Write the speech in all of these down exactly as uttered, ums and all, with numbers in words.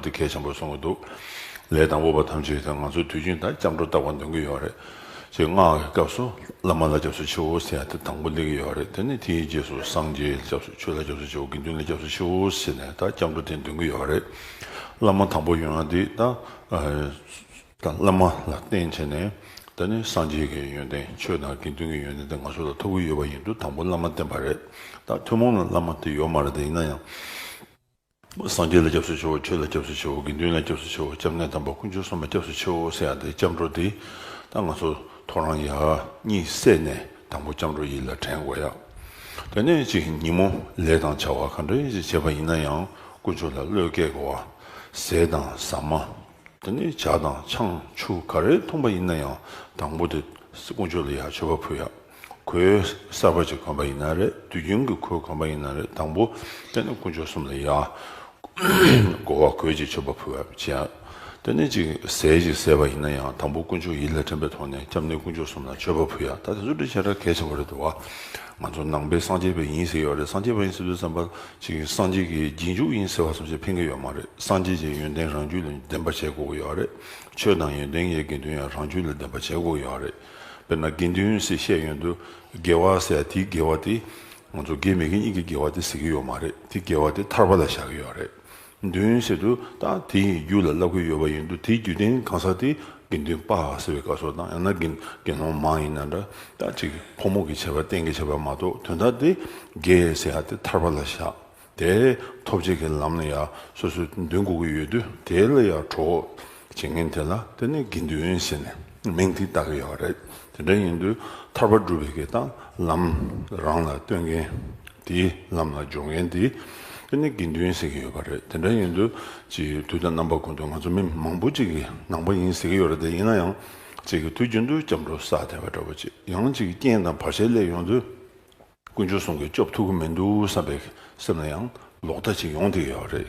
དེ་གལ་ཆེན་པོ་གསུང་གི་འདུག་ལས་དང་པོ་པ་ཐམས་ཅད་དང་ང་ཚོ་དུས་རྒྱུན་ད་སྐྱབས་འགྲོ་བཏགས་པ་འདོན་གྱི་ཡོད་རེད། ཅེས་སྔགས་ཀྱི་སྐབས་སུ་བླ་མ་ལ་སྐྱབས་སུ་མཆིའོ་ཟེར་ཡ་དེ་དང་པོ་སླེབས་ཀྱི་ཡོད་རེད། དེ་ནས་དེའི་རྗེས་སུ་སངས་རྒྱས་ལ་སྐྱབས་སུ་ཆོས་ལ་སྐྱབས་སུ་མཆིའོ་དགེ་འདུན་ལ་སྐྱབས་སུ་མཆིའོ་ཟེར་ནས་ད་སྐྱབས་འགྲོ་དེ་འདོན་གྱི་ཡོད་རེད། བླ་མ་དང་པོ་ཡོང་ཡ་དེ་ད་ད་བླ་མ་ལ་བརྟེན་བྱས་ནས་ད་ནི་སངས་རྒྱས་ཀྱི་ཡོན་ཏན་ཆོས་དང་དགེ་འདུན་གྱི་ཡོན་ཏན་དེ་ང་ཚོ་ལ་ཐོབ་ཀྱི་ཡོད་པ་ཡིན་དུས་དང་པོ་བླ་མ་བསྟེན་པ་རེད། ད་ཐུན་མོང་ལ་བླ་མ་དེ་ཡོད་མ་རེད། དེ་ཡིན་ན་ཡང་། སངས་རྒྱས་ལ་སྐྱབས་སུ་མཆིའོ་ཆོས་ལ་སྐྱབས་སུ་མཆིའོ་དགེ་འདུན་ལ་སྐྱབས་སུ་མཆིའོ་སྐྱབས་གནས་དམ་པ་དཀོན་མཆོག་གསུམ་ལ་སྐྱབས་སུ་མཆིའོ་ཟེར་ཡ་དེ་སྐྱབས་འགྲོ་དེ་ད་ང་ཚོ་ཐོ་རངས་ཡར་གཉིད་སད་ནས་དང་པོ་སྐྱབས་འགྲོ་ཡིད་ལ་དྲན་དགོས་ཡ། དེ་ནས་ཅིག་ཉིན་མོ་ལས་དང་བྱ་བ་ག་འདྲ་ཞིག་བྱས་པ་ཡིན་ན་ཡང་དཀོན་མཆོག་ལ་བློས་བཀལ་དགོས་པ། ཟས་དང་ཟ་མ། དེ་ནས་ཇ་དང་ཆང་ཆུ་ག་རེ་འཐུང་པ་ཡིན་ན་ཡང་དང་པོ་དེ་དཀོན་མཆོག་ལ་ཡར་མཆོད་པ་ཕུལ་ཡ། གོས་གསར་པ་ཅིག་གོན་པ་ཡིན་ན་རེད། དུས་རྒྱུན་གྱི་གོས་གོན་པ་ཡིན་ན་རེད། དང་པོ་དེ་ནི་དཀོན་མཆོག་གསུམ་ལ་ཡར་གོ་བ་གོས་ཀྱི་མཆོད་པ་ཕུལ་བ་བྱས། དེ་ནས་ཅིག་ཟས་ཅིག་ཟས་པ་ཡིན་ན་ཡང་དང་པོ་དཀོན་མཆོག་ཡིད་ལ་དྲན་པའི་ཐོག་ནས་སྐྱབས་གནས་དཀོན་མཆོག་གསུམ་ལ་མཆོད་པ་ཕུལ་ཡ། ད་དེ་ཚོ་འདི་ཞེ་དྲག་གལ་ཆེན་པོ་རེད་འདུག་བ། ང་ཚོ་ནང་པའི་སངས་རྒྱས་པ་ཡིན་ཟེར་གྱི་ཡོད་རེད། སངས་རྒྱས་པ་ཡིན་ཟེར་དུས་ཙམ་པ་ཅིག་སངས་རྒྱས་ཀྱི་རྗེས་འཇུག་ཡིན་ཟེར་བ་ཙམ་ཞིག་ཕན་གྱི་ཡོད་མ་རེད། སངས་རྒྱས་ཀྱི་ཡོན་ཏན་རང་རྒྱུད་ལ་ལྡན་པ་བྱེད་དགོས་ཀྱི་ཡོད་རེད། ཆོས་དང་ཡོན་ཏན་གྱི་དགེ་འདུན་ཡང་རང་རྒྱུད་ལ་ལྡན་པ་བྱེད་དགོས་ཀྱི་ཡོད་རེད། དཔེར་ན་དགེ་འདུན་ཟེར་བཤད་ཡོང་དུས་དགེ་བ་ཟེར་ཡ་དེའི་དགེ་བ་དེ་ང་ཚོ་དགེ་མི་དགེ་གཉིས་ཀྱི་དགེ་བ་དེ་ཟེར་གྱི་ཡོད་མ་རེད། དེ་དགེ་བ་དེ་ཐར་པ་ལ་བཞག་གི་ཡོད་རེད། འདུན་ཟེར་དུས་ད་དེ་ཡི་རྒྱུད་ལ་བསླབ་ཀྱི་ཡོད་པ་ཡིན་དུས་དེའི་རྒྱུད་ལྡན་གང་ཟག་དེ་དགེ་འདུན་པ་ཟེར་བའི་སྐབས་སུ་དང་ཡང་ན་དགེ་དགེ་སློང་མ་ཡིན་ན་འདྲ་ད་ཅིག་ཕོ་མོ་གི་ཁྱད་པར་གཏན་གྱི་ཁྱད་པར་མ་གཏོགས་དོན་དག་དེ་དགེ་ཟེར་ཡ་དེ་ཐར་པ་ལ་བཞག་དེ་ཐོབ་བྱེད་ཀྱི་ལམ་ལ་ཡང་སོ་སོས་འདོན་དགོས་ཀྱི་ཡོད་དུས་དེ་ལ་ཡང་གྲོགས་བྱེད་མཁན་དེ་ལ་དེ་ནི་དགེ་འདུན་ཟེར་ནས་མིང་དེ་བཏགས་ཀྱི་ཡོད་རེད། དེ་འདྲ་ཡིན་དུས་ཐར་པ་སྒྲུབ་པའི་གི་ད་ལམ་རང་ལ་སྟོན་མཁན་དེའི་ལམ་ལ་སྦྱོང་མཁན་དེ་དེ་ནི་དགེ་འདུན་ཟེར་གྱི་ཡོད་པ་རེད། དེ་འདྲ་ཡིན་དུས་ཅིག་དུས་དང་རྣམ་པ་ཀུན་ཏུ་ང་ཚོ་མི་མང་པོ་ཅིག་གི་ནང་པ་ཡིན་ཟེར་གྱི་ཡོད་རེད། དེ་ཡིན་ན་ཡང་ཅིག་གི་དུས་རྒྱུན་དུ་སྐྱབས་འགྲོ་བསགས་བསྡད་པ་འདྲ་བོ་ཅིག་ཡང་ཅིག་གི་རྐྱེན་དང་བར་ཆད་སླེབས་ཡོང་དུས། དཀོན་མཆོག་གསུམ་གྱིས་སྐྱོབ་ཐུབ་ཀྱི་མི་འདུག་བསམ་པའི་སེམས་ལ་ཡང་ལོག་ལྟ་ཅིག་ཡོང་བསྡད་ཡོད་རེད།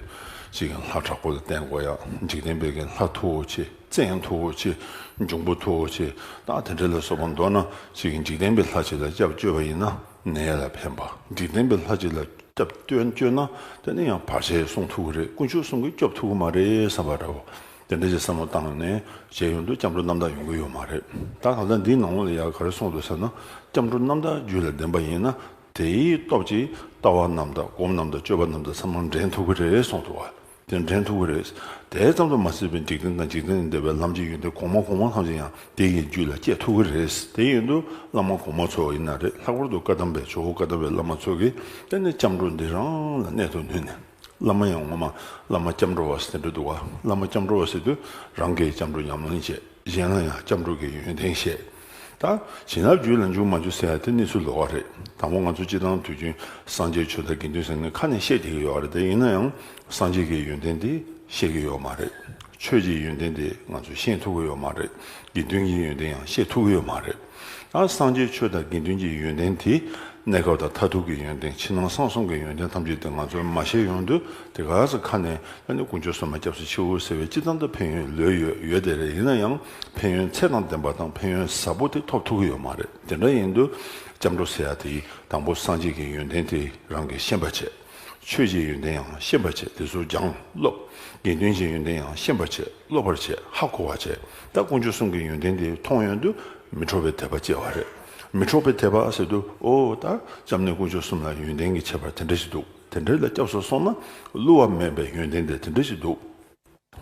ཅིག་ལྷ་དྲག་པོ་ལ་བརྟེན་དགོས་ཡ། འཇིག་རྟེན་པའི་གི་ལྷ་མཐུ་བོ་ཆེ། བཙན་མཐུ་བོ་ཆེ། འབྱུང་པོ་མཐུ་བོ་ཆེ། ད་དེ་འདྲ་ལ་སོགས་པ་མདོར་ན་ཅིག་འཇིག་རྟེན་པའི་ལྷ་ཅིག་ལ་སྐྱབས་བཅོལ་བ་ཡིན་ན་ནད་ལ་ཕན་པ། འཇིག་རྟེན་པའི་ལྷ་ཅིག་ལ་སྐྱབས་བཅོལ་བཅོལ་ན་དེ་ནི་ཡང་བར་ཆད་སྲུང་ཐུབ་ཀྱི་རེད། དཀོན་མཆོག་གསུམ་གྱིས་སྐྱོབ་ཐུབ་ཀྱི་མ་རེད་བསམ་པ་འདྲ་བོ། དེ་འདྲ་ཞིག་བསམ་བློ་བཏང་ནས་བྱས་ཡོང་དུས་སྐྱབས་འགྲོ་རྣམ་དག་ཡོང་གི་ཡོད་མ་རེད། ད་གང་ལྟར་འདིའི་ནང་ལོགས་ལ་ཡང་ག་རེ་གསུངས་འདུག་ཟེར་ན། སྐྱབས་འགྲོ་རྣམ་དག་རྒྱུད་ལ་ལྡན་པ་ཡིན་ན། དེའི་སྟོབས་ཀྱིས་ལྟ་བ་རྣམ་དག་སྒོམ་རྣམ་དག་སྤྱོད་པ་རྣམ་དག་ཚང་མ་འདྲེན་ཐུབ་ཀྱི་རེད་གསུངས་འདུག་བ། དེ་འདྲེན་ཐུབ་ཀྱི་རེད། དེ་ཙམ་དུ་མ་ཟད་པའི་འཇིག་རྟེན་དང་འཇིག་རྟེན་ལས་འདས་པའི་ལམ་གྱི་ཡོན་ཏན་གོང་མ་གོང་མ་ཐམས་ཅད་ཡང་དེ་ཡི་རྒྱུད་ལ་སྐྱེ་ཐུབ་ཀྱི་རེད། དེ་ཡིན་དུས་བླ་མ་གོང་མ་ཚོ་ཡིན་ན་རེད། ལྷག་པར་དུ་བཀའ་གདམས་པའི་ཇོ་བོ་བཀའ་གདམས་པའི་བླ་མ་ཚོ་གིས་དེ་ནི་སྐྱབས་འགྲོ་འདི་རང་ལ་གནད་དུ་བསྣུན་ནས། བླ་མ་ཡང་ངོ་མ་བླ་མ་སྐྱབས་འགྲོ་བ་ཟེར་དེ་འདྲ་འདུག་བ། བླ་མ་སྐྱབས་འགྲོ་བ་ཟེར་དུས་རང་གིས་སྐྱབས་འགྲོ་ཉམས་ལེན་བྱེད། གཞན་ལ་ཡང་སྐྱབས་འགྲོ་གི་ཡོན་ཏན་བཤད། ད་བྱིན་རླབས་རྒྱུད་ལ་འཇུག་མ་འཇུག་ཟེར་ཡ་དེ་གནས་ཚུལ་ལོགས་ཀ་རེད། དང་པོ་ང་ཚོ་སྤྱི་བཏང་དུས་རྒྱུན་སངས་རྒྱས་ཆོས་དང་དགེ་འདུན་ཟེར་ནས་ཁ་ནས་བཤད་བསྡད་ཀྱི་ཡོད་རེད། དེ་ཡིན་ན་ཡང་སངས་རྒྱས་ཀྱི་ཡོན་ཏན་དེ་ཤེས་ཀྱི་ཡོད་མ་རེད། ཆོས་ཀྱི་ཡོན་ཏན་དེ་ང་ཚོས་ཤེས་ཐུབ་ཀྱི་ཡོད་མ་རེད། དགེ་འདུན་གྱི་ཡོན་ཏན་ཡང་ཤེས་ཐུབ་ཀྱི་ཡོད་མ་རེད། ད་སངས་རྒྱས་ཆོས་དང་དགེ་འདུན་གྱི་ཡོན་ཏན་དེ་གནས་སྐབས་དང་མཐར་ཐུག་གི་ཡོན་ཏན་ཕྱི་ནང་གསང་གསུམ་གྱི་ཡོན་ཏན་ཐམས་ཅད་དེ་ང་ཚོས་མ་ཤེས་ཡོང་དུས་དེ་ག་ས་ཁ་ནས་ཨ་ནི་དཀོན་མཆོག་གསུམ་ལ་སྐྱབས་སུ་མཆིའོ་ཟེར་བའི་སྤྱི་བཏང་དུ་ཕན་ཡོན་ལོས་ཡོད་ཡོད་དེ་རེད། ཡིན་ན་ཡང་ཕན་ཡོན་ཚད་དང་ལྡན་པ་དང་ཕན་ཡོན་ཟབ་པོ་དེ་ཐོབ་ཐུབ་ཀྱི་ཡོད་མ་རེད། དེ་འདྲ་ཡིན་དུས་སྐྱབས་འགྲོ་ཟེར་ཡ་དེ་ཡིས་དང་པོ་སངས་རྒྱས་ཀྱི་ཡོན་ཏན་དེ་རང་གིས་ཤེས་པ་བྱས། ཆོས་ཀྱི་ཡོན་ཏན་ཡང་ཤེས་པར་བྱེད། དེ་ཚོ་སྦྱང་སློབ། དགེ་འདུན་གྱི་ཡོན་ཏན་ཡང་ཤེས་པར་བྱེད། སློབ་པར་བྱེད། ཧ་གོ་བར་བྱེད། ད་དཀོན་མཆོག་གསུམ་གྱི་ཡོན་ཏན་དེ་མཐོང་ཡོང་དུས་མི་འཕྲོག་པའི་དད་པ་སྐྱེ་བ་རེད། མི་འཕྲོག་པའི་དད་པ་ཟེར་དུས་ཨོ་ད་སྐྱབས་གནས་དཀོན་མཆོག་གསུམ་ལ་ཡོན་ཏན་གྱི་ཁྱད་པར་དེ་འདྲ་ཞིག་འདུག་དེ་འདྲ་ལ་སྐྱབས་སུ་སོང་ན་བསླུ་བ་མེད་པའི་ཡོན་ཏན་དེ་དེ་འདྲ་ཞིག་འདུག་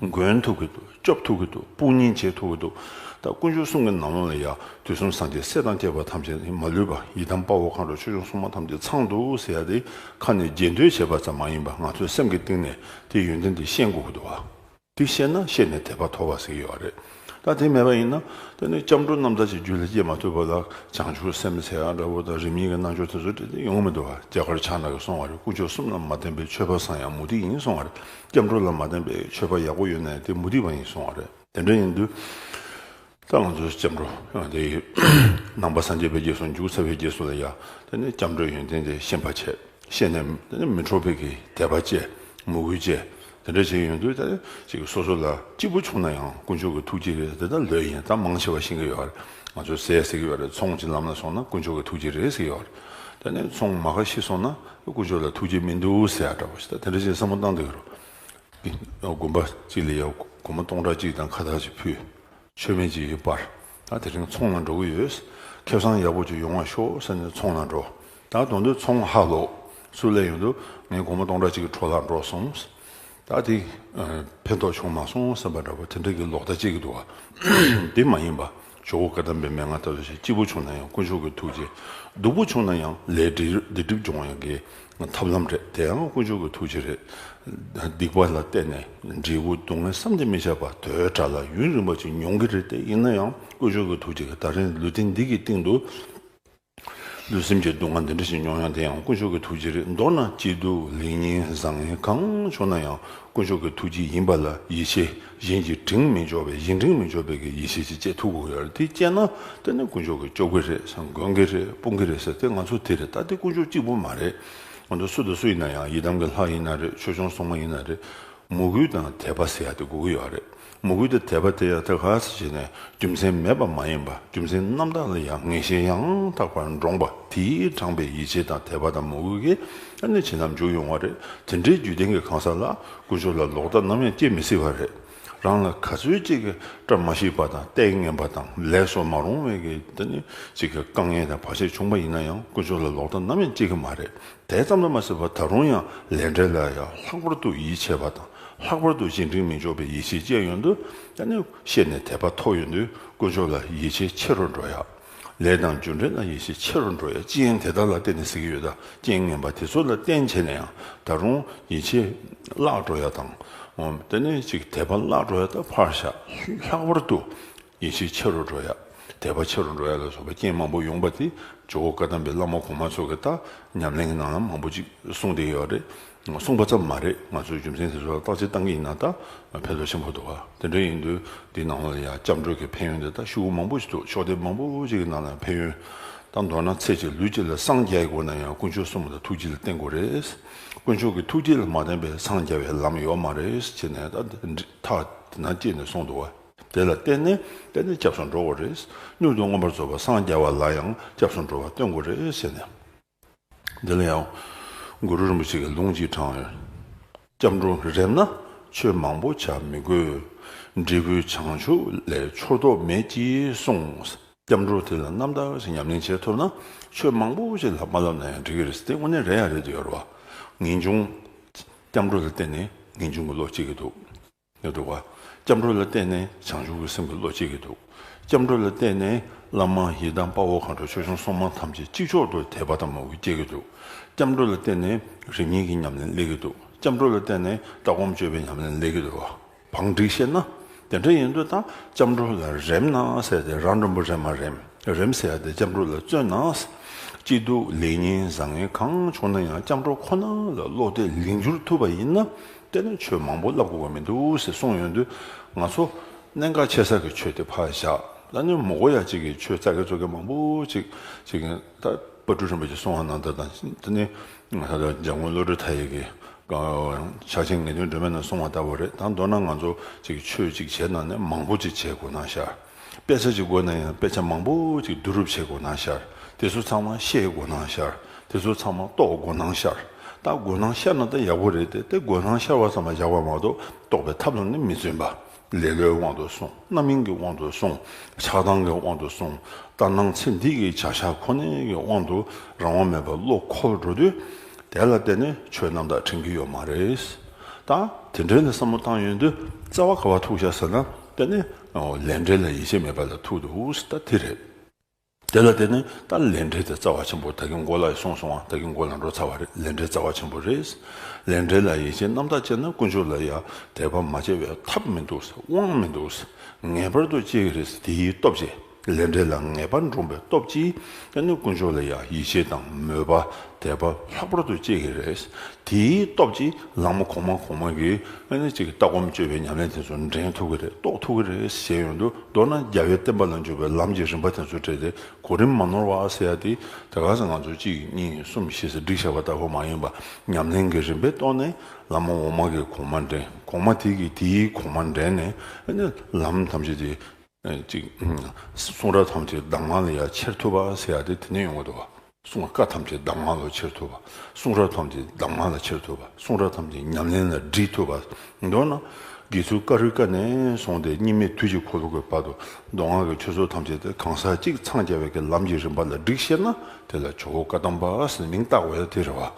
མགོན་ཐུབ་ཀྱི་འདུག་སྐྱོབ་ཐུབ་ཀྱི་འདུག་དཔུང་གཉེན་བྱེད་ཐུབ་ཀྱི་འདུག་ད་དཀོན་མཆོག་གསུམ་གྱི་ནང་ལོགས་ལ་ཡང་དུས་གསུམ་སངས་རྒྱས་སྲས་དང་བཅས་པ་ཐམས་ཅད་མ་ལུས་པ་ཡི་དམ་དཔའ་བོ་མཁའ་འགྲོ་ཆོས་སྐྱོང་སྲུང་མ་ཐམས་ཅད་ཚང་འདུག་ཟེར་ཡ་དེ་ཁ་ནས་རྗེས་ཟློས་བྱས་པ་ཙམ་མ་ཡིན་པར་ང་ཚོའི་སེམས་ཀྱི་གཏིང་ནས་དེ་ཡོན་ཏན་དེ་ཤེས་དགོས་ཀྱི་འདུག་བ། དེ་ཤེས་ན་ཤེས་ནས་དད་པ་ཐོབ་པ་ཟེར་གྱི་ཡོད་རེད། ད་དེ་མེད་པ་ཡིན་ན་དེ་ནི་སྐྱབས་འགྲོ་རྣམ་དག་ཅིག་རྒྱུད་ལ་སྐྱེ་མ་ཐུབ་པ་ལ་བྱང་ཆུབ་སེམས་ཟེར་ཡ་འདྲ་བོ་དང་རིམ་གཉིས་ཀྱི་རྣལ་འབྱོར་དེ་ཚོ་དེ་ཡོང་མི་འདུག་བ། རྒྱ་གར་ཕྱག་ན་གིས་གསུངས་པ་རེད། དཀོན་མཆོག་གསུམ་ལ་མ་བརྟེན་པའི་ཆོས་པ་བཟང་ཡང་མུ་སྟེགས་ཡིན་གསུངས་པ་རེད། སྐྱབས་འགྲོ་ལ་མ་བརྟེན་པའི་ཆོས་པ་ཡག་པོ་ཡོད་ན་ཡང་དེ་མུ་སྟེགས་པ་ཡིན་གསུངས་པ་རེད། དེ་འདྲ་ཡིན་དུས། ད་ང་ཚོའི་སྐྱབས་འགྲོ་དེ་ནང་པ་སངས་རྒྱས་པའི་རྗེས་སུ་འཇུག་ཚར་བའི་རྗེས་སུ་ལ་ཡ་དེ་ནས་སྐྱབས་འགྲོའི་ཡོན་ཏན་དེ་ཤེས་པ་བྱས། ཤེས་ནས་དེ་ནས་མི་འཕྲོག་པའི་གི་དད་པ་བསྐྱེད། མོས་གུས་བསྐྱེད། དེ་འདྲ་བྱས་ཡོང་དུས་ད་ཅིག་སོ་སོ་ལ་སྐྱིད་པོ་བྱུང་ན་ཡང་དཀོན་མཆོག་གི་ཐུགས་རྗེ་རེད། དེ་ད་ལོས་ཡིན། ད་མང་ཆེ་བ་ཤེས་ཀྱི་ཡོད་རེད། ང་ཚོས་ཟས་ཟེར་གྱི་ཡོད་རེད། ཚོང་ཅིག་ལམ་ལ་སོང་ན་དཀོན་མཆོག་གི་ཐུགས་རྗེ་རེད་ཟེར་གྱི་ཡོད་རེད། དེ་ནས་ཚོང་མ་ཁ་ཤི་སོང་ན་དཀོན་མཆོག་ལ་ཐུགས་རྗེ་མི་འདུག་ཟེར་ཡ་འདྲ་བོ་ཞིག་ད་དེ་འདྲ་བྱས་བསམ་བློ་བཏང་བསྡད་ཀྱི་རེད། དགོན་པ་གཅིག་ལ་ཡང་སྒོར་མོ་སྟོང་ཕྲག་གཅིག་དང་ཁ་བཏགས་ཅིག་ཕུལ། མཆོད་མེ་ཅིག་སྤར། ད་དེ་རིང་ཚོང་ལ་འགྲོ་གི་ཡོད། ཁེ་བཟང་ཡག་པོ་ཅིག་ཡོང་བ་ཤོག་ཟེར་ནས་ཚོང་ལ་འགྲོ། ད་དོན་དུ་ཚོང་ཧ་ལོག་སུ་ལས་ཡོང་དུས་ངས་སྒོར་མོ་སྟོང་ཕྲག་གཅིག་གི་འཕྲོ་བརླག་འགྲོ་སོང་། ད་དེ་ཕན་ཐོགས་བྱུང་མ་སོང་བསམ་པ་འདྲ་པོ་དེ་འདྲ་གི་ལོག་ལྟ་སྐྱེ་གི་འདུག་བ། དེ་མ་ཡིན་པ། ཇོ་བོ་བཀའ་གདམས་པའི་མན་ངག་ལྟ་བུ་ཞིག་སྐྱིད་པོ་བྱུང་ན་ཡང་དཀོན་མཆོག་གི་ཐུགས་རྗེ། སྡུག་པོ་བྱུང་ན་ཡང་ལས་འབྲས་སྡིག་སྒྲིབ་སྦྱོང་བ་ཡང་གི་ཐབས་ལམ་རེད། དེ་ཡང་དཀོན་མཆོག་གི་ཐུགས་རྗེ་རེད། སྡིག་པ་ལ་བརྟེན་ནས་འབྲས་བུ་སྡུག་བསྔལ་བསམ་གྱིས་མི་ཁྱབ་པ་དོན་དག་ལ་ཡུན་རིང་པོ་ཅིག་མྱོང་གི་རེད། དེ་ཡིན་ན་ཡང་དཀོན་མཆོག་གི་ཐུགས་རྗེ་གིས་ད་རིང་ལུས་རྟེན་འདི་གི་སྟེང་དུ་ལུས་སེམས་ཀྱི་སྡུག་བསྔལ་འདི་འདྲ་ཞིག་མྱོང་ཡང་དེ་ཡང་དཀོན་མཆོག་གི་ཐུགས་རྗེ་རེད། མདོར་ན་སྐྱིད་སྡུག་ལེགས་ཉེས་བཟང་ངན་གང་བྱུང་ན་ཡང་དཀོན་མཆོག་གི་ཐུགས་རྗེ་ཡིན་པ་ལ་ཡིད་ཆེས། གཞན་གྱིས་དྲིང་མི་འཇོག་པའི་གཞན་དྲིང་མི་འཇོག་པའི་གི་ཡིད་ཆེས་ཅིག་སྐྱེ་ཐུབ་དགོས་ཡོད་རེད། དེ་སྐྱེས་ན་དེ་ནི་དཀོན་མཆོག་གིས་སྐྱོབ་གི་རེད་ཟེར། མགོན་གི་རེད། དཔུང་གི་རེད་ཟེར། དེ་ང་ཚོ་དེ་རེད། ད་དེ་དཀོན་མཆོག་གཅིག་པུ་མ་རེད། ང་ཚོ་སུ་དང་སུ་ཡིན་ན་ཡང་། ཡི་དམ་གྱི་ལྷ་ཡིན་ན་རེད། ཆོས་སྐྱོང་སྲུང་མ་ཡིན་ན་རེད། མོས་གུས་དང་དད་པ་ཟེར་ཡ་དེ་དགོས་ཀྱི་ཡོད་རེད། མོས་གུས་དང་དད་པ་དེ་ཡང་ད་ག་ཟེ་བྱས་ནས་རྒྱུ་མཚན་མེད་པ་མ་ཡིན་པ། རྒྱུ་མཚན་རྣམ་དག་ལ་ཡང་ངེས་ཤེས་ཡང་དག་པར་འདྲོངས་པ། དེས་དྲངས་པའི་ཡིད་ཆེས་དང་དད་པ་དང་མོས་གུས་ཀྱིས་ཨ་ནི་བྱིན་རླབས་འཇུག་ཡོང་བ་རེད། དེ་འདྲའི་རྒྱུད་ལྡན་གྱི་གང་ཟག་ལ་དཀོན་མཆོག་ལ་ལོག་ལྟ་ནམ་ཡང་སྐྱེ་མི་སྲིད་པ་རེད། རང་ལ་ག་ཚོད་ཅིག་གི་བཀྲ་མ་ཤིས་པ་དང་ལྟས་ངན་པ་དང་ལས་སུ་མ་རུང་བའི་གི་དེ་ནི་ཅིག་གི་དཀའ་ངལ་དང་བར་ཆད་བྱུང་པ་ཡིན་ན་ཡང་དཀོན་མཆོག་ལ་ལོག་ལྟ་ནམ་ཡང་སྐྱེ་གི་མ་རེད། དེ་ཙམ་དུ་མ་ཟད་པར་ད་རུང་ཡང་ལས་འབྲས་ལ་ཡང་ལྷག་པར་དུ་ཡིད་ཆེས་པ་དང་ལྷག་པར་དུ་གཞན་དྲིང་མི་འཇོག་པའི་ཡིད་ཆེས་སྐྱེ་ཡོང་དུས། ད་ནི་ཤེས་ནས་དད་པ་མཐོ་ཡོང་དུས་དཀོན་མཆོག་ལ་ཡིད་ཆེས་ཆེ་རུ་འགྲོ་ཡ། ལས་དང་རྒྱུ་འབྲས་ལ་ཡིད་ཆེས་ཆེ་རུ་འགྲོ་ཡ། ཅི་ཡིན་དེ་དག་ལ་བརྟེན་ནས་ཟེར་གྱི་ཡོད། ད་རྐྱེན་ངན་པ་དེ་ཚོ་ལ་བརྟེན་བྱས་ནས་ཡང་ད་རུང་ཡིད་ཆེས་བརླག་འགྲོ་ཡ་དང་། འོ་དེ་ནས་ཅིག་དད་པ་བརླག་འགྲོ་ཡ་ད་ཕར་བཞག་ལྷག་པར་དུ་ཡིད་ཆེས་ཆེ་རུ་འགྲོ་ཡ། དད་པ་ཆེ་རུ་འགྲོ་ཡ་ལ་སོགས་པའི་རྐྱེན་མང་པོ་ཡོང་པ་དེ་ཇོ་བོ་བཀའ་གདམས་པའི་བླ་མ་གོང་མ་ཚོ་གིས་ད་ཉམས་ལེན་གྱི་ནང་ལ་མང་པོ་ཅིག་གསུངས་བསྡད་ཡོད་རེད། གསུངས་པ་ཙམ་མ་རེད། ང་ཚོས་རྒྱུ་མཚན་དེ་ཚོ་ལ་བརྟག་དཔྱད་བཏང་གི་ཡིན་ན་ད་ཕན་ཐོགས་ཆེན་པོ་འདུག་ག་དེ་འདྲ་ཡིན་དུས་འདི་ནང་ལ་ཡང་སྐྱབས་འགྲོ་གི་ཕན་ཡོན་དེ་ད་ཤོག་གུ་མང་པོ་ཞིག་འདུག་ཕྱོགས་སྡེ་མང་པོ་ཞིག་གི་ནང་ལ་ཕན་ཡོན། ད་མདོར་ན་ཚེ་གཅིག་ལུས་གཅིག་ལ་སངས་རྒྱ་ཡི་དགོས་ན་ཡང་དཀོན་མཆོག་གསུམ་ལ་ཐུགས་རྗེ་ལ་བརྟེན་དགོས་རེད། དཀོན་མཆོག་གི་ཐུགས་རྗེ་ལ་མ་བརྟེན་པའི་སངས་རྒྱ་བའི་ལམ་ཡོད་མ་རེད་ཅེས་ནས་ད་ཐག་དེ་ན་བཅད་ནས་གསུངས་འདུག་ག་དེ་ལ་བརྟེན་ནས་བརྟེན་ནས་སྐྱབས་སུ་འགྲོ་དགོས་རེད། མྱུར་དུ་མངོན་པར་རྫོགས་པར་སངས་རྒྱ་བ་ལ་ཡང་སྐྱབས་སུ་འགྲོ་བར་སྟོན་དགོས་རེད་ཟེར་ནས། འདི་ལ་ཡང་གུ་རུ་རིན་པོ་ཆེ་གིས་ལུང་གཅིག་དྲངས་ཡོད། སྐྱབས་འགྲོ་རེམ་ན་ཆོས་མང་པོ་བྱ་མི་དགོས། འབྲས་བུའི་བྱང་ཆུབ་ལས་འཆོར་དོགས་མེད་ཅེས་གསུངས། སྐྱབས་འགྲོ་དེ་ལ་རྣམ་དག་ཅིག་ཉམས་ལེན་བྱེད་ཐུབ་ན་ཆོས་མང་པོ་ཞིག་ལ་མ་བསླབ་ན་ཡང་འགྲིག་གི་རེད། དེ་དངོས་གནས་རེད་ཡ་རེད་དུ་ཡོད་རེད་བ། ངེས་འབྱུང་། སྐྱབས་འགྲོ་ལ་བརྟེན་ནས་ངེས་འབྱུང་གི་བློ་སྐྱེ་གི་འདུག་ཡོད་འདུག་བ། སྐྱབས་འགྲོ་ལ་བརྟེན་ནས་བྱང་ཆུབ་ཀྱི་སེམས་ཀྱི་བློ་སྐྱེ་གི་འདུག་སྐྱབས་འགྲོ་ལ་བརྟེན་ནས་བླ་མ་ཡི་དམ་དཔའ་བོ་མཁའ་འགྲོ་ཆོས་སྐྱོང་སྲུང་མ་ཐམས་ཅད་གཅིག་ཆོག་ཏུ་དད་པ་དང་མོས་གུས་སྐྱེ་གི་འདུག་སྐྱབས་འགྲོ་ལ་བརྟེན་ནས་རིམ་གཉིས་ཀྱི་ཉམས་ལེན་སླེབས་ཀྱི་འདུག་སྐྱབས་འགྲོ་ལ་བརྟེན་ནས་ལྟ་སྒོམ་སྤྱོད་པའི་ཉམས་ལེན་སླེབས་ཀྱི་འདུག་བ། བང་སྒྲིག་ཤེས་ན། དེ་འདྲ་ཡིན་དུས་ད་སྐྱབས་འགྲོ་ལ་རེམ་ན་ཟེར་ཏེ་རང་འགྲོན་པོ་རེམ་མ་རེམ། རེམ་ཟེར་ཡ་དེ་སྐྱབས་འགྲོ་ལ་བརྩོན་ན། སྐྱིད་སྡུག་ལེགས་ཉེས་བཟང་ངན་གང་བྱུང་ན་ཡང་སྐྱབས་འགྲོ་ཁོ་ན་ལ་བློ་གཏད་ལིང་བསྒྱུར་ཐུབ་པ་ཡིན་ན། དེ་ནི་ཆོས་མང་པོ་བསླབ་དགོས་པ་མི་འདུག་ཟེར་གསུངས་ཡོང་དུས། ང་ཚོ་གནད་འགག་ཆེ་ས་གི་ཆོས་དེ་ཕར་བཞག་ད་ནི་མི་དགོས་ཡ་གཅིག་གི་ཆོས་རྩ་གི་ཚོ་གི་མང་པོ་ཅིག་ཅིག་ད་དཔལ་སྤྲུལ་རིན་པོ་ཆེ་གསུང་བ་ནང་ལྟར་དང་། དེ་ནི་ད་ལྟ་འཇམ་མགོན་བློ་གྲོས་མཐའ་ཡས་ཀྱིས་ཕྱག་ཆེན་ངེས་དོན་སྒྲོན་མེ་ནང་གསུང་བ་ལྟ་བུ་རེད། ད་མདོར་ན་ང་ཚོ་ཅིག་ཆོས་ཅིག་བྱེད་ན་ནི་མང་པོ་ཅིག་བྱེད་དགོས་ན་ཤར། དཔེ་ཆ་ཅིག་དགོས་ན་ཡང་དཔེ་ཆ་མང་པོ་ཅིག་བསྡུ་རུབ་བྱེད་དགོས་ན་ཤར། དེ་ཚོ་ཚང་མ་ཤེས་དགོས་ན་ཤར། དེ་ཚོ་ཚང་མ་རྟོགས་དགོས་ན་ཤར། ད་དགོས་ན་ཤར་ན་ད་ཡག་པོ་རེད་དེ། དེ་དགོས་ན་ཤར་བ་ཙམ་ལ་བཞག་པ་མ་གཏོགས་རྟོགས་པའི་ཐབས་ལ་ནི་མི་བརྩོན་པ། ལེ་ལོའི་དབང་དུ་སོང་། རྣམ་གཡེང་གི་དབང་དུ་སོང་། ཆགས་སྡང་གི་དབང་དུ་སོང་། ལྟར་སྣང་ཚེ་འདི་གི་བྱ་བཞག་ཁོ་ནའི་གི་དབང་དུ་རང་དབང་མེད་པར་བློ་འཁོར་འགྲོ་དུས། དེ་ལ་བརྟེན་ནས་ཆོས་རྣམ་དག་དྲན་གྱི་ཡོད་མ་རེད། ད་དེ་འདྲའི་ལ་བསམ་བློ་བཏང་ཡོང་དུས་རྩ་བ་ག་བ་ཐུག་བཞག་ཟེར་ན། དེ་ནི་ལས་འབྲས་ལ་ཡིད་ཆེས་མེད་པ་ལ་ཐུག་འདུག་ད་དེ་རེད། དེ་ལ་བརྟེན་ནས་ད་ལས་འབྲས་དེ་རྩ་བ་ཆེན་པོ། ད་གིན་མགོ་ལ་གསུངས་སོང་བ། ད་གིན་མགོ་ལ་འགྲོ་ཚར་བ་རེད། ལས་འབྲས་རྩ་བ་ཆེན་པོ་རེད། ལས་འབྲས་ལ་ཡིད་ཆེས་རྣམ་དག་བྱས་ན་དཀོན་མཆོག་ལ་ཡ་དད་པ་མ་བྱས་པའི་ཐབས་མི་འདུག་དབང་མི་འདུག་ངེས་པར་དུ་སྐྱེ་གི་རེད། དེ་ཡི་སྟོབས་ཀྱིས། ལས་འབྲས་ལ་ངེས་པར་འགྲོ་བའི་སྟོབས་ཀྱིས་ཨ་ནི་དཀོན་མཆོག་ལ་ཡ་ཡིད་ཆེས་དང་མོས་པ་དད་པ་ལྷག་པར་དུ་སྐྱེ་གི་རེད། དེའི་སྟོབས་ཀྱིས་ལམ་གོང་མ་གོང་མ་གི་ཨ་ནི་ཅིག་ལྟ་སྒོམ་སྤྱོད་པའི་ཉམས་ལེན་དེ་ཚོ་འདྲེན་ཐུབ་ཀྱི་རེད། རྟོགས་ཐུབ་ཀྱི་རེད་ཟེར་ཡོང་དུས། མདོར་ན་རྒྱལ་བའི་བསྟན་པ་ལ་འཇུག་པའི་ལམ་གྱི་རིམ་པ་དེ་ཚོ་སྤྲད་དེ་གོ་རིམ་མ་ནོར་བ་ཟེར་ཡ་དེ། དེ་ག་ས་ང་ཚོ་གཅིག་གཉིས་གསུམ་བཞི་ཟེར་སྒྲིག་བཞག་པ་ལྟ་བུ་མ་ཡིན་པ། ཉམས་ལེན་གྱི་རིམ་པའི་ཐོག་ནས་བླ་མ་འོག་མ་གི་གོང་མ་འདྲེན། གོང་མ་དེ་གིས་དེའི་གོང་མ་འདྲེན་ནས། ཨ་ནི་ལམ་ཐམས་ཅད་དེ་ཅིག་གསུང་རབ་ཐམས་ཅད་གདམས་ངག་ལ་ཡ་འཁྱེར་ཐུབ་པ་ཟེར་ཡ་དེ་དེ་ནས་ཡོང་གི་འདུག་བ། གསུང་བཀའ་ཐམས་ཅད་གདམས་ངག་ལ་འཁྱེར་ཐུབ་པ། གསུང་རབ་ཐམས་ཅད་གདམས་ངག་ལ་འཁྱེར་ཐུབ་པ། གསུང་རབ་ཐམས་ཅད་ཉམས་ལེན་ལ་སྒྲིལ་ཐུབ་པ། མདོར་ན། དགེ་ཚུལ་ཀ་རུའི་བཀའ་ནས་བཟུང་སྟེ་སྙིགས་མའི་དུས་ཀྱི་འཁོར་ལོ་གི་བར་དུ་མདོ་སྔགས་ཀྱི་ཆོས་ཚོགས་ཐམས་ཅད་དེ་གང་ཟག་གཅིག་འཚང་རྒྱ་བའི་གི་ལམ་གྱི་རིམ་པ་ལ་སྒྲིག་ཤེས་ན། དེ་ལ་ཇོ་བོ་བཀའ་གདམས་པ་ཟེར་མིང་བཏགས་པ་ཡང་དེ་རེད་བ།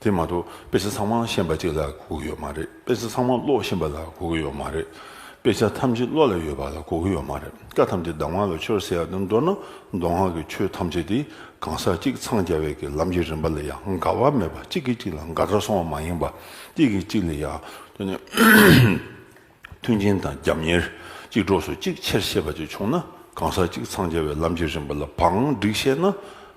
དེ་མ་གཏོགས་དཔེ་ཆ་ཚང་མ་ཤེས་པ་གཅིག་ལ་གོ་གི་ཡོད་མ་རེད། དཔེ་ཆ་ཚང་མ་ཀློག་ཤེས་པ་ལ་གོ་གི་ཡོད་མ་རེད། དཔེ་ཆ་ཐམས་ཅད་བློ་ལ་ཡོད་པ་ལ་གོ་གི་ཡོད་མ་རེད། བཀའ་ཐམས་ཅད་གདམས་ངག་ལ་འཁྱོལ་ཟེར་ཡ་དེ། མདོར་ན་མདོ་སྔགས་ཀྱི་ཆོས་ཐམས་ཅད་དེ་གང་ཟག་གཅིག་འཚང་རྒྱ་བའི་གི་ལམ་གྱི་རིམ་པ་ལ་ཡང་འགལ་བ་མེད་པ། གཅིག་གིས་གཅིག་ལ་འགལ་ཟླར་སོང་བ་མ་ཡིན་པ། གཅིག་གིས་གཅིག་ལ་ཡང་དེ་ནི་མཐུན་རྐྱེན་དང་རྒྱབ་གཉེར། གཅིག་གྲོགས་སུ་གཅིག་ཆེར་བཤད་པ་ཅིག་བྱུང་ན། གང་ཟག་གཅིག་འཚང་རྒྱ་བའི་ལམ་གྱི་རིམ་པ་ལ་བང་སྒྲིག་ཤེས་ན།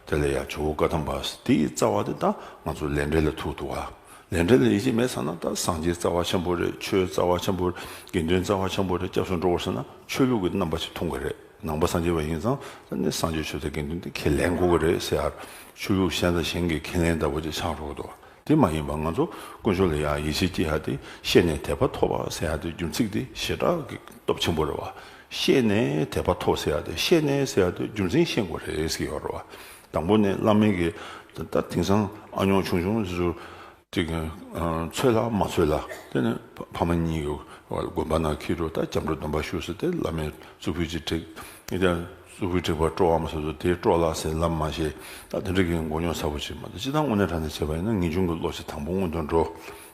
དེ་ལ་ཡང་ཇོ་བོ་བཀའ་གདམས་པ། དེའི་རྩ་བ་དེ་ད་ང་ཚོ་ལས་འབྲས་ལ་ཐུག་འདུག་བ། ལས་འབྲས་ལ་ཡིད་ཆེས་མེད་ཟེར་ན། ད་སངས་རྒྱས་རྩ་བ་ཆེན་པོ་རེད། ཆོས་རྩ་བ་ཆེན་པོ་རེད། དགེ་འདུན་རྩ་བ་ཆེན་པོ་རེད། སྐྱབས་སུ་འགྲོ་དགོས་ཟེར་ན། ཆོས་ལུགས་ཀྱི་རྣམ་པ་ཞིག་མཐོང་གི་རེད། ནང་པ་སངས་རྒྱས་པ་ཡིན་ཙང་། ད་ནི་སངས་རྒྱས་ཆོས་དང་དགེ་འདུན་དེ་ཁས་ལེན་དགོས་ཀྱི་རེད་ཟེར་ཡ། ཆོས་ལུགས་གཞན་དང་གཞན་གྱི་ཁས་ལེན་ལྟ་བུ་ཅིག་ཆགས་འགྲོ་གི་འདུག་དེ་མ་ཡིན་པ། ང་ཚོ་དཀོན་མཆོག་ལ་ཡང་ཡིད་ཆེས་སྐྱེ་ཡ་དེ། ཤེས་ནས་དད་པ་ཐོབ་པ་ཟེར་ཡ་དེ། རྒྱུ་ཚིག་དེ་ཞེ་དྲག་གི་སྟོབས་ཆེན་པོ་རེད་བ། ཤེས་ནས་དད་པ་ཐོབ་ཟེར་ཡ་དེ། ཤེས་ནས་ཟེར་ཡ་དེ་རྒྱུ་མཚན་ཤེས་དགོས་རེད་ཟེར་གྱི་ཡོད་རེད་བ། དང་པོ་ནས་བླ་མའི་གི། ད་དེང་སང་ཨ་ཉོག་ཆུང་ཆུང་ཟེར་ཚུལ་དེ་གི། ཨ། ཚོད་ལ་མ་ཚོད་ལ། དེ་ནས་ཕ་མ་གཉིས་ཀྱི་དགོན་པ་ནང་འཁྱེར་འགྲོ། ད་སྐྱབས་འགྲོ་སྡོམ་པ་ཞུ་ཟེར་ཏེ། བླ་མའི་གཙུག་ཕུད་ཅིག་བྲེགས། ཨེ། ད་གཙུག་ཕུད་བྲེགས་པ་སྤྲོ་བའམ་ཟེར་ཚུལ་དེ། སྤྲོ་ལགས་ཟེར་ལབ་མ་ཤེས། ད་དེ་འདྲ་གི་མགོ་རྙོག་ཚ་པོ་ཅིག་མ་གཏོགས། སྤྱིར་བཏང་དངོས་གནས་དྲང་གནས་བྱས་པ་ཡིན་ན། ངེས་འབྱུང་གི་བློ་ཞིག་དང་པོ་སྔོན་དུ་འགྲོ།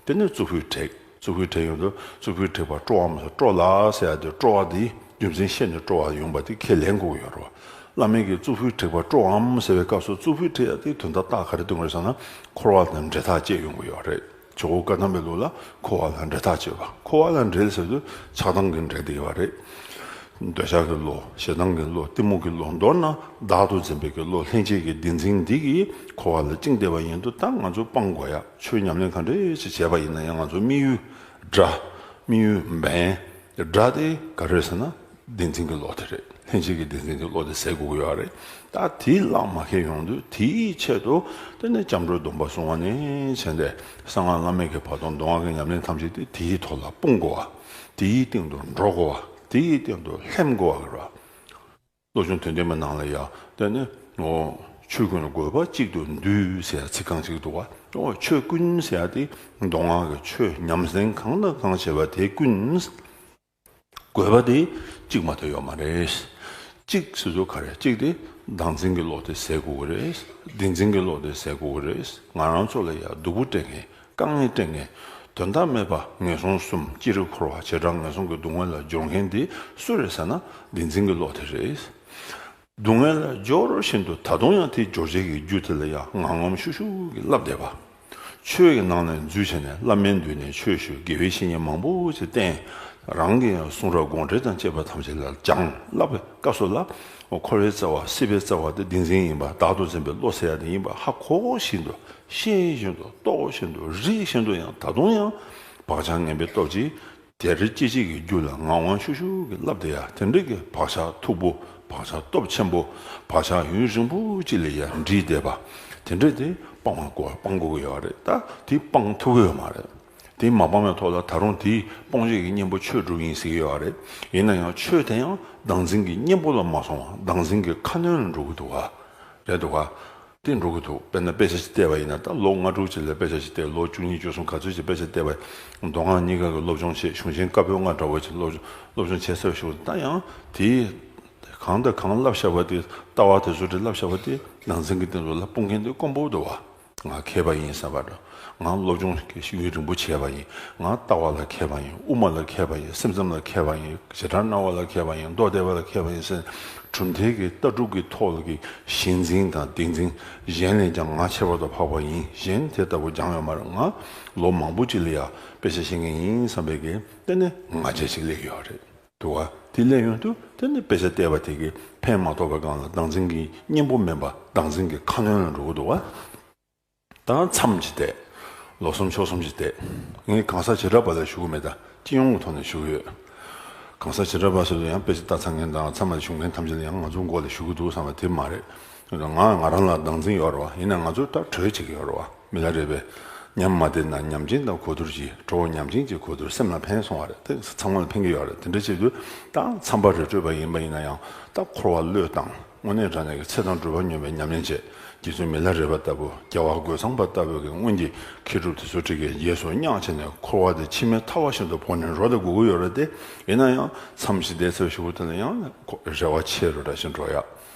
དེ་ནས་གཙུག་ཕུད་བྲེགས། གཙུག་ཕུད་བྲེགས་ཡོང་དུས་གཙུག་ཕུད་བྲེགས་པ་སྤྲོ་བའམ་ཟེར། སྤྲོ་ལགས་ཟེར་ཡ་དེ། སྤྲོ་བ་དེ་རྒྱུ་མཚན་ཤེས་ནས་སྤྲོ་བ་ཡོང་པ་དེ་ཁས་ལེན་དགོས་ཀྱི་ཡོད་རེད་བ། བླ་མའི་གི་གཙུག་ཕུད་བྲེགས་པ་སྤྲོ་བའམ་ཟེར་བའི་སྐབས་སུ། གཙུག་ཕུད་བྲེགས་ཡ་དེ་དོན་དག་རྟགས་ག་རེ་སྟོན་གྱི་རེད་ཟེར་ན། འཁོར་བ་དང་འབྲེལ་ཐག་བཅད་ཡོང་གི་ཡོད་རེད། ཇོ་བོ་བཀའ་གདམས་པའི་ལུགས་ལ་འཁོར་བ་ལ་འབྲེལ་ཐག་བཅད་པ། འཁོར་བ་ལ་འབྲེལ་ཟེར་དུས་ཆགས་སྡང་གིས་འབྲེལ་བསྡད་ཡོད་རེད། འདོད་ཆགས་ཀྱི་བློ། ཞེ་སྡང་གི་བློ། གཏི་མུག་གི་བློ། མདོར་ན་བདག་ཏུ་འཛིན་པའི་གི་བློ། ལྷན་སྐྱེས་ཀྱི་བདེན་འཛིན་འདི་གིས་འཁོར་བ་ལ་བཅིངས་བསྡད་པ་ཡིན་དུས། ད་ང་ཚོ་སྤང་དགོས་ཡ། ཆོས་ཉམས་ལེན་ག་འདྲ་ཞིག་བྱས་པ་ཡིན་ན་ཡང་། ང་ཚོ་དམིགས་ཡུལ་དགྲ། དམིགས་ཡུལ་འབེན། དགྲ་དེ་ག་རེ་ཟེར་ན། བདེན་འཛིན་གྱི་བློ་དེ་རེད། ལྷན་སྐྱེས་ཀྱི་བདེན་འཛིན་གྱི་བློ་དེ་ཟད་དགོས་ཀྱི་ཡོད་རེད། ད་དེ་བརླག་མ་ཁེལ་ཡོང་དུས། དེའི་ཆེད་དུ་དེ་ནས་སྐྱབས་འགྲོ་སྡོམ་པ་སྲུང་བ་ནས་བྱས་ཏེ། གསང་སྔགས་བླ་མེད་ཀྱི་བར་དུ་མདོ་སྔགས་ཀྱི་ཉམས་ལེན་ཐམས་ཅད་དེ་དེའི་ཐོག་ལ་སྤུངས་དགོས་པ། དེའི་སྟེང་དུ་འགྲོ་དགོས་པ། དེའི་སྟེང་དུ་ལྷན་དགོས་པ་རེད་བ། སློབ་ཆུང་དོན་ལྡན་པའི་ནང་ལ་ཡང་དེ་ནས། འོ། ཆོས་ཀུན་དགོས་པ་གཅིག་ཏུ་འདུས་ཟེར་ཚིག་རྐང་གཅིག་འདུག་བ། འོ། ཆོས་ཀུན་ཟེར་ཡ་དེ། མདོ་སྔགས་ཀྱི་ཆོས་ཉམས་ལེན་གང་དང་གང་བྱས་པ་དེ་ཀུན། དགོས་པ་དེ་གཅིག་མ་གཏོགས་ཡོད་མ་རེད། གཅིག་ཟེར་དུས་ག་རེ། གཅིག་དེ་བདག་འཛིན་གྱི་བློ་དེ་ཟད་དགོས་ཀྱི་རེད། བདེན་འཛིན་གྱི་བློ་དེ་ཟད་དགོས་ཀྱི་རེད། ང་རང་ཚོ་ལ་ཡང་སྡུག་པོ་སྤྲད་མཁན། དཀའ་ངལ་སྤྲད་མཁན། དོན་དག་མེད་པ་ངན་སོང་གསུམ། ཅི་རིགས་འཁོར་བ། བྱེ་བྲག་ངན་སོང་གི་སྡུག་བསྔལ་ལ་སྦྱོར་མཁན་དེ་སུ་རེད་ཟེར་ན། བདེན་འཛིན་གྱི་བློ་དེ་རེད། སྡུག་བསྔལ་ལ་སྦྱོར་བཞིན་དུ། ད་དུང་ཡང་དེ་སྦྱོར་བྱེད་ཀྱི་རྒྱུ་དེ་ལ་ཡང་ངང་ངམ་ཤུག་ཤུག་གིས་བསླབ་བསྡད་པ། ཆོས་ཀྱི་ནང་ནས་འཛུལ་བྱས་ནས། བླ་མའི་མདུན་ནས་ཆོས་ཞུས། དགེ་བའི་བཤེས་གཉེན་མང་པོ་ཞིག་བསྟེན། རང་གིས་ཡང་གསུང་རབ་དགོངས་འགྲེལ་དང་བཅས་པ་ཐམས་ཅད་ལ་སྦྱངས། བསླབ་པའི་སྐབས་སུ་ལ། འཁོར་བའི་རྩ་བ། སྲིད་པའི་རྩ་བ་དེ་བདེན་འཛིན་ཡིན་པ། བདག་ཏུ་འཛིན་པའི་བློ་ཟེར་ཡ་དེ་ཡིན་པ་ཧ་གོ་བཞིན་དུ། ཤེས་བཞིན་དུ། རྟོགས་བཞིན་དུ། རིག་བཞིན་དུ་ཡང་། ད་དུང་ཡང་བག་ཆགས་ངན་པའི་སྟོབས་ཀྱིས། དེ་རེ་ཅི་ཅིག་གི་རྒྱུད་ལ་ངང་ངམ་ཤུག་ཤུག་གིས་བསླབ་བསྡད་ཡ། དེ་འདྲ་གི་བག་ཆགས་མཐུག་པོ། བག་ཆགས་སྟོབས་ཆེན་པོ། བག་ཆགས་ཡུན་རིང་པོ་ཅིག་ལ་ཡ་འདྲིས་བསྡད་པ། དེ་འདྲ་དེ་སྤང་བ་དགོས། སྤང་དགོས་ཀྱི་ཡོད་རེད། ད་དེ་སྤང་ཐུབ་ཀྱི་ཡོད་མ་རེད། དེ་མ་སྤངས་པའི་ཐོག་ལ་ད་རུང་དེའི་སྤོང་བྱེད་ཀྱི་གཉེན་པོ་ཆོས་དྲུག་ཡིན་ཟེར་གྱི་ཡོད་རེད། ཡིན་ན་ཡང་ཆོས་དེ་ཡང་བདག་འཛིན་གྱི་གཉེན་པོ་ལ་མ་སོང་བ། བདག་འཛིན་གྱི་ཁ་གནོན་ལ་འགྲོ་གི་འདུག་ག་རེད་འདུག་ག་དེ་འགྲོ་གི་འདུག་དཔེར་ན་དཔེ་ཆ་ཞིག་བལྟས་པ་ཡིན་ན། ད་ལོ་ལྔ་དྲུག་ཅིག་ལ་དཔེ་ཆ་ཞིག་བལྟས། ལོ་བཅུ་གཉིས་བཅུ་གསུམ་ག་ཚོད་ཅིག་དཔེ་ཆ་བལྟས་པ་ཡིན། མདོ་སྔགས་གཉིས་ཀ་གི་སློབ་སྦྱོང་བྱས། གཞུང་ཆེན་བཀའ་པོད་ལྔ་འདྲ་བོ་ཅིག་སློབ་སྦྱོང་བྱས་ཚར་བའི་གཞུག་ད་ཡང་དེ་གང་དང་གང་བསླབ་བཞག་པ་དེ། ལྟ་བ་དེ་ཚོ་དེ་བསླབ་བཞག་པ་དེ་བདག་འཛིན་གྱི་སྟེང་དུ་ལ་སྤུངས་མཁན་དེ་དཀོན་པོ་འདུག་བ། ང་མཁས་པ་ཡིན་བསམ་པ་འདྲ། ང་སློབ་སྦྱོང་ཡུན་རིང་པོ་བྱས་པ་ཡིན། ང་ལྟ་བ་ལ་མཁས་པ་ཡིན། དབུ་མ་ལ་མཁས་པ་ཡིན། སེམས་ཙམ་ལ་མཁས་པ་ཡིན། བྱེ་བྲག་སྨྲ་བ་ལ་མཁས་པ་ཡིན། མདོ་སྡེ་པ་ལ་མཁས་པ་ཡིན་ཟེར། གྲུབ་མཐའི་གི་ལྟ་གྲུབ་ཀྱི་ཐོག་ལ་གི་གཞི་འཛིན་དང་གཏིང་འཛིན། གཞན་ལས་ཀྱང་ང་ཁྱད་པར་དུ་འཕགས་པ་ཡིན། གཞན་དེ་ལྟ་བུ་སྦྱངས་ཡོད་མ་རེད། ང་ལོ་མང་པོ་ཅིག་ལ་ཡ་དཔེ་ཆ་ཤེས་མཁན་ཡིན་བསམ་པའི་གི་དེ་ནི་ང་རྒྱལ་ཅིག་སླེབས་ཡོད་རེད། འདུག་བ། དེ་སླེབས་ཡོང་དུས་དེ་ནི་དཔེ་ཆ་བལྟས་པ་དེ་གིས་ཕན་མ་ཐོགས་པའི་སྒང་ལ་བདག་འཛིན་གྱི་གཉེན་པོ་མིན་པ། བདག་འཛིན་གྱི་ཁ་གནོན་ལ་འགྲོ་གི་འདུག་བ། ད་མཚམས་ཅིག་བསྡད། ལོ་གསུམ་ཕྱོགས་གསུམ་ཅིག་བསྡད། ངས་གང་ཟག་བྱེ་བྲག་པ་ལ་ཞུ་གི་མེད། ད་སྤྱི་ཡོངས་ཀྱི་ཐོག་ནས་ཞུ་གི་ཡོད། གང་ཟག་བྱེ་བྲག་པ་ཟེར་དུས་ཡང་དཔེ་ཆ་ལྟ་ཚར་མཁན་དང་ཚང་མ་ལ་ཞུ་མཁན་ཐམས་ཅད་ལ་ཡང་ང་ཚོ་མགོ་ལ་ཞུ་གི་འདུག་བསམ་པ་དེ་མ་རེད། ང་ང་རང་ལ་བདག་འཛིན་ཡོད་རེད་བ། ཡིན་ན་ང་ཚོ་ད་གྲོས་བྱེད་ཀྱི་ཡོད་རེད་བ། མི་ལ་རས་པས། ཉམས་མ་བདེ་ན་ཉམས་སྦྱིན་དང་གོ་བསྡུར་གྱིས། གྲོགས་ཉམས་སྦྱིན་གྱིས་གོ་བསྡུར། སེམས་ལ་ཕན་སོང་བ་རེད། དེ་ཚང་མ་ལ་ཕན་གྱི་ཡོད་རེད། དེ་འདྲ་བྱེད་དུས་ད་མཚམས་པ་རེ་སྤྲོད་པ་ཡིན་པ་ཡིན་ན་ཡང་། ད་འཁོར་བ་བློས་བཏང་། དངོས་གནས་དྲང་གནས་ཀྱི་ཚེ་དང་སྒྲུབ་པ་སྙོམས་པའི་ཉམས་ལེན་བྱས། རྗེ་བཙུན་མི་ལ་རས་པ་ལྟ་བུ། རྒྱལ་བ་རྒོད་ཚང་པ་ལྟ་བུ་གི་སྔོན་གྱི་མཁས་གྲུབ་དེ་ཚོ་ཁྲིད་ཀྱི་རྗེས་སུ་མཉམ་བྱས་ནས་འཁོར་བ་དེ་ཕྱི་མའི་ཐར་བ་བཞིན་དུ་བོར་ནས་འགྲོ་དང་འགྲོ་གི་ཡོད་རེད་དེ། ཡིན་ན་ཡང་མཚམས་ཤིག་འདས་ཚར་བའི་གཞུག་གུ་དེ་ལ་ཡང་རེ་བ་ཆེ་རུ་འདྲ་ཞིག་འགྲོ་ཡ་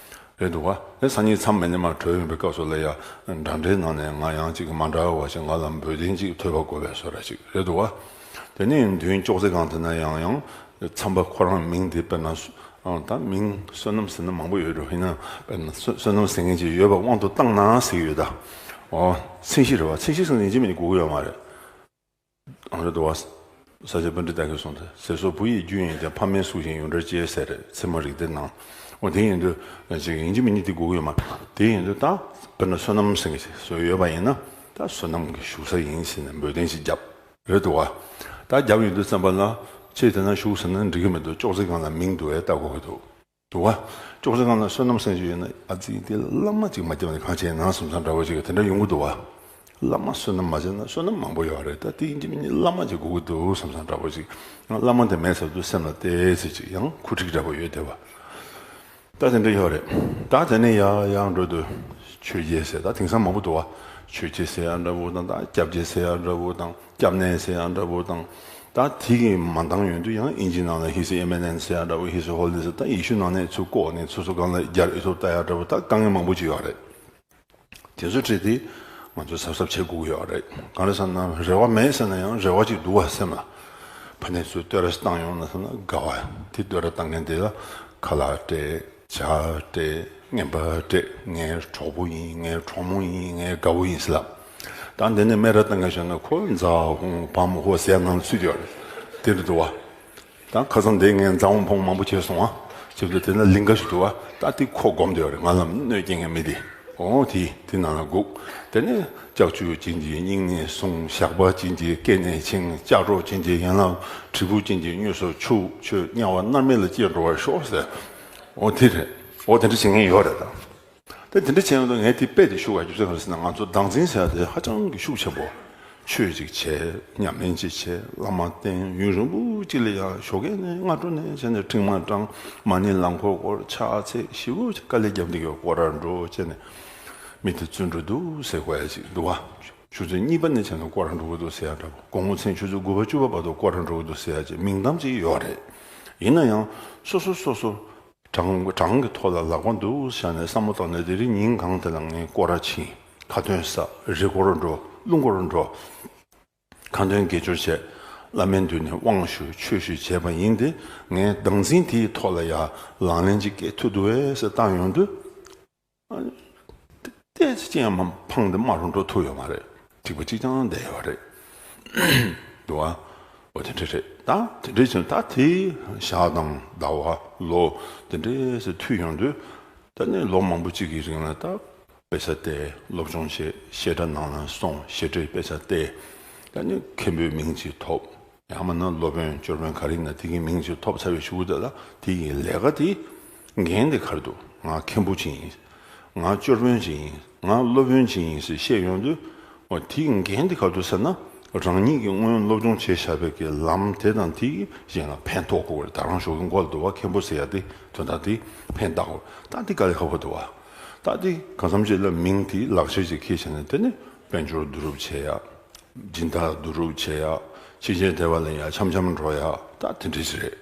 རེད་འདུག་བ། དེ་སང་ཉིན་མཚམས་མེད་ནས་མར་གྲོལ་ཡོང་བའི་སྐབས་སུ་ལ་ཡ་འདྲ་འདྲའི་ནང་ནས་ང་ཡང་ཅིག་མ་འདྲ་བ་ཞིག་ང་ལ་འབོད་དོན་ཅིག་ཐོས་པ་དགོས་པའི་བཟོ་འདྲ་ཞིག་རེད་འདུག་བ། དེ་ནས་མདུན་ཅོག་ཙེ་སྒང་དེ་ན་ཡང་ཡང་མཚམས་པ་ཁོ་རང་མིང་དེ་དཔེར་ན་སུ་ཨང་། ད་མིང་བསོད་ནམས་ཟེར་ན་མང་པོ་ཡོད་འགྲོ། ཡིན་ན་དཔེར་ན་བསོད་བསོད་ནམས་ཟེར་མཁན་ཅིག་ཡོད་པ་དབང་དུ་བཏང་ན་ཟེར་གྱི་ཡོད་ད། ཨོ། མཚན་གཞི་རེད་བ། མཚན་གཞི་ཟེར་ན་ཡིན་གཅིག་མིན་གཅིག་དགོས་ཀྱི་ཡོད་མ་རེད། ཨང་། རེད་འདུག་བ། ས་སྐྱ་པཎྜི་ཏ་གིས་གསུངས་ཏེ། ཟས་སོགས་བུ་ཡི་རྒྱུ་ཡིན་ཏེ། ཕ་མའི་གཟུགས་བཞིན་ཡོངས་འབྲེལ་བྱེད་ཟེར་རེད། ཚད་མ་རིགས་གཏེར་ནང་། འོ་དེ་ཡིན་དུས་ཅིག་ཡིན་གཅིག་མིན་གཅིག་དེ་དགོས་ཀྱི་ཡོད་མ་རེད། དེ་ཡིན་དུས་ད་དཔེར་ན་བསོད་ནམས་ཟེར་མཁན་ཞིག་བཟོས་ཡོད་པ་ཡིན་ན། ད་བསོད་ནམས་ཀྱི་བཞུགས་ས་ཡིན་ཟེར་ནས་འབོད་དོན་ཞིག་བརྒྱབ། རེད་འདུག་བ། ད་རྒྱབ་ཡོང་དུས་ཙམ་པ་ལ་ཁྱེད་དེ་ན་བཞུགས་ཟེར་ན་འགྲིག་གི་མི་འདུག་ཅོག་ཙེ་སྒང་ལ་མིང་འདུག་བས་ལྟ་དགོས་ཀྱི་འདུག་འདུག་བ། ཅོག་ཙེ་སྒང་ལ་བསོད་ནམས་ཟེར་གྱི་ཡོད་ན། ཨ་ཙི། དེ་བླ་མ་ཅིག་མ་བརྒྱབ་ན་གང་བྱས་ན་བསམ་བསམ་འདྲ་བོ་ཅིག་དེ་འདྲ་ཡོང་གི་འདུག་བ། བླ་མ་བསོད་ནམས་མ་བྱས་ན་བསོད་ནམས་མང་པོ་ཡོད་རེད། ད་དེ་ཡིན་གཅིག་མིན་གཅིག་བླ་མ་ཅིག་དགོས་ཀྱི་འདུག་བསམ་བསམ་འདྲ་བོ་ཅིག་བླ་མ་དེ་མེད་ཚར་དུས་སེམས་ལ་ཏོག་ཙམ་ཅིག་ཡང་ཁུ་འཕྲིག་འདྲ་བོ་ཡོད་བསྡད་པ། ད་དེ་འདྲ་ཡོད་རེད། ད་དེ་ནས་ཡར་ཡར་འགྲོ་དུས་ཆོས་རྗེ་ཟེར། ད་དེང་སང་མང་པོ་འདུག་བ། ཆོས་རྗེ་ཟེར་ཡ་འདྲ་བོ་དང་། ད་སྐྱབས་རྗེ་ཟེར་ཡ་འདྲ་བོ་དང་། སྐྱབས་གནས་ཟེར་ཡ་འདྲ་བོ་དང་། ད་དེ་གི་མ་འདང་ཡོང་དུས་ཡང་ཨིན་ཇི་ནང་ལ་His Eminence ཟེར་ཡ་འདྲ་བོ། His Holiness ཟེར། ད་ཡེ་ཤུ་ནང་ནས་ཚུར་བཀོག་ནས་སོ་སོ་སྒང་ལ་སྦྱར་ཨེ་ཐུབ་ལྟ་ཡ་འདྲ་བོ། ད་དཀའ་ངལ་མང་པོ་ཅིག་ཡོད་རེད། དེ་ཚོ་ཁྲིད་དེ་ང་ཚོ་གཟབ་གཟབ་བྱེད་དགོས་ཀྱི་ཡོད་རེད། གང་རེད་ཟེར་ན་རེ་བ་མེད་ཟེར་ན་ཡང་རེ་བ་ཅིག་འདུག་བ་སེམས་ལ། ཕ་ནས་ཚུར་བསྟོད་ར་བཏང་ཡོང་ན་ཟེར་ན་དགའ་བ། དེ་བསྟོད་ར་བཏང་མཁན་དེ་ལ་ཁ་ལག་སྤྲད། ཇ་སྤྲད། རྔན་པ་སྤྲད། ངའི་གྲོགས་པོ་ཡིན། ངའི་གྲོགས་མོ་ཡིན། ངའི་དགའ་བོ་ཡིན་ཟེར་ལབ། ད་འདི་ནས་སྨད་ར་བཏང་མཁན་བྱུང་ན་ཁོ་འཛའ་ཧོང་བམ་ཧོ་ཟེར་ནང་ལ་ཚུད་ཡོད་རེད། དེ་འདྲ་འདུག་བ། ད་ཁ་སང་དེ་ངས་འཛའ་ཧོང་བམ་མང་པོ་བྱས་སོང་ཨ། བྱས་དུས་དེ་ན་ལིང་ག་ཞིག་འདུག་བ། ད་དེ་ཁོ་སྒོམ་བསྡད་ཡོད་རེད། ང་ལ་གནོད་སྐྱེལ་མཁན་མི་དེ། འོ་དེ་དེ་ནང་ལ་སྒུག་དེ་ནས་ལྕགས་ཀྱུ་བྱིན་གྱིས་སྙིང་ནས་ཟུངས། ཞགས་པ་བྱིན་གྱིས་སྐེ་ནས་འཆིང་། ལྕགས་སྒྲོག་བྱིན་གྱིས་ཡན་ལག། དྲིལ་བུ་བྱིན་གྱིས་དངོས་སུ་འཁྱུག་ཁྱོད་དམྱལ་བ་མནར་མེད་ལ་སྐྱེ་འགྲོ་བར་ཤོག་ཟེར། འོ་དེ་རེད། འོ་དེ་འདྲ་བྱེད་མཁན་ཡོད་རེད་ད། ད་དེ་འདྲ་བྱས་ཡོང་དུས་ངས་དེ་དཔེ་དེ་ཞུ་བ། རྒྱུ་མཚན་ག་རེ་ཟེར་ན་ང་ཚོ་བདག་འཛིན་ཟེར་ཡ་དེ་ཧ་ཅང་གི་ཤུགས་ཆེན་པོ། ཆོས་ཅིག་བྱས། ཉམས་ལེན་ཅིག་བྱས། བླ་མ་བསྟེན། ཡུན་རིང་པོ་ཅིག་ལ་ཡང་ཞོགས་ཀས་ནས་སྔ་དྲོ་ནས་བྱས་ནས་ཕྲེང་བ་བགྲངས། མ་ཎི་ལག་འཁོར་བསྐོར། ཕྱག་འཚལ། ཞེ་པོ་ཅིག་དཀའ་ལས་བརྒྱབ་འདི་གའི་སྐོར་ར་འགྲོ་བྱས་ནས་མི་དེ་བཙོན་གྲོལ་འདུག་ཟེར་དགོས་ཡ་ཅིག་འདུག་བ། ཆུ་ཚོད་གཉིས་པ་ནས་བྱས་ནས་སྐོར་ར་འགྲོ་གི་འདུག་ཟེར་ཡ་འདྲ་པོ། དགོང་མོ་མཚན་ཆུ་ཚོད་དགུ་པ་བཅུ་པ་བར་དུ་སྐོར་ར་འགྲོ་གི་འདུག་ཟེར་ཡ་ཅིག་མིང་གཏམ་ཅིག་ཡོད་རེད། ཡིན་ན་ཡང་སོ་སོ་སོ་སོ། གྲངས་གྲངས་ཀྱི་ཐོག་ལ་ལག་པ་འདུག་བཞག་ནས་བསམ་བློ་བཏང་ནས་དེ་རིང་ཉིན་གང་དེ་ལ་ངས་སྐོར་ར་ཕྱིན། ཁ་ཏོན་ཟ། རི་སྐོར་འགྲོ། ཀླུང་སྐོར་འགྲོ། ཁ་ཏོན་དགེ་སྦྱོར་བྱས། བླ་མའི་མདུན་ནས་དབང་ཞུ། ཆོས་ཞུ་བྱས་པ་ཡིན་ཏེ། ངས་བདག་འཛིན་དེའི་ཐོག་ལ་ཡ་ལག་ལེན་ཅིག་སྐྱེལ་ཐུབ་འདུག་གས་ཟེར་བཏང་ཡོང་དུས། ཏོག་ཙམ་ཅིག་ཡང་མ་འཕངས་ཏེ་མར་འགྲོ་ཐུབ་ཡོད་མ་རེད། ཐིགས་པ་གཅིག་ཀྱང་བསྡད་ཡོད་རེད། འདུག་བ། འོ་དེ་འདྲ་རེད། ད་དེ་འདྲ་བྱས་ད་དེ་ཞག་དང་ཟླ་བ་ལོ་དེ་འདྲ་ཟེར་མཐུད་ཡོང་དུས། ད་ནི་ལོ་མང་པོ་གཅིག་གི་རིང་ལ་ད་དཔེ་ཆ་བལྟས། སློབ་སྦྱོང་བྱས། བཤད་གྲྭ་ནང་ལ་སོང་། བཤད་གྲྭའི་དཔེ་ཆ་བལྟས། ད་ནི་མཁན་པོའི་མིང་ཅིག་ཐོབ། ཡང་མིན་ན་སློབ་དཔོན་སྐྱོར་དཔོན་ག་རེ་ཡིན་ན་དེ་གི་མིང་ཅིག་ཐོབ་ཚར་བའི་གཞུག་གུ་དེ་ལ་དེ་ཡི་ལས་ཀ་དེ་འགན་དེ་ག་རེ་འདུག་ང་མཁན་པོ་ཅིག་ཡིན། ང་སྐྱོར་དཔོན་ཅིག་ཡིན། ང་སློབ་དཔོན་ཅིག་ཡིན་ཟེར་བཤད་ཡོང་དུས། འོ་དེའི་འགན་དེ་ག་རེ་འདུག་ཟེར་ན། རང་ཉིད་ཀྱིས་སྔོན་སློབ་སྦྱོང་བྱས་བཞག་པའི་གི་ལམ་དེ་དང་དེ་གིས་གཞན་ལ་ཕན་ཐོགས་དགོས་རེད། ད་རང་ཞོགས་ཀྱི་མགོ་ལ་འདུག་བ། མཁན་པོ་ཟེར་ཡ་དེ་དོན་དག་དེ་ཕན་བཏགས་དགོས། ད་དེ་དཀའ་ལས་ཁག་པོ་འདུག་བ། ད་དེ་གང་འཚམ་ཅིག་ལ་མིང་དེ་ལག་ཁྱེར་ཅིག་འཁྱེར་བྱས་ནས་དེ་ནས་དཔལ་འབྱོར་བསྡུ་རུབ་བྱེད་ཡ། སྦྱིན་བདག་བསྡུ་རུབ་བྱེད་ཡ། ཕྱི་རྒྱལ་དེ་བ་ལ་ཡ་འཆམ་འཆམ་འགྲོ་ཡ། ད་དེ་འདྲ་ཞིག་རེད།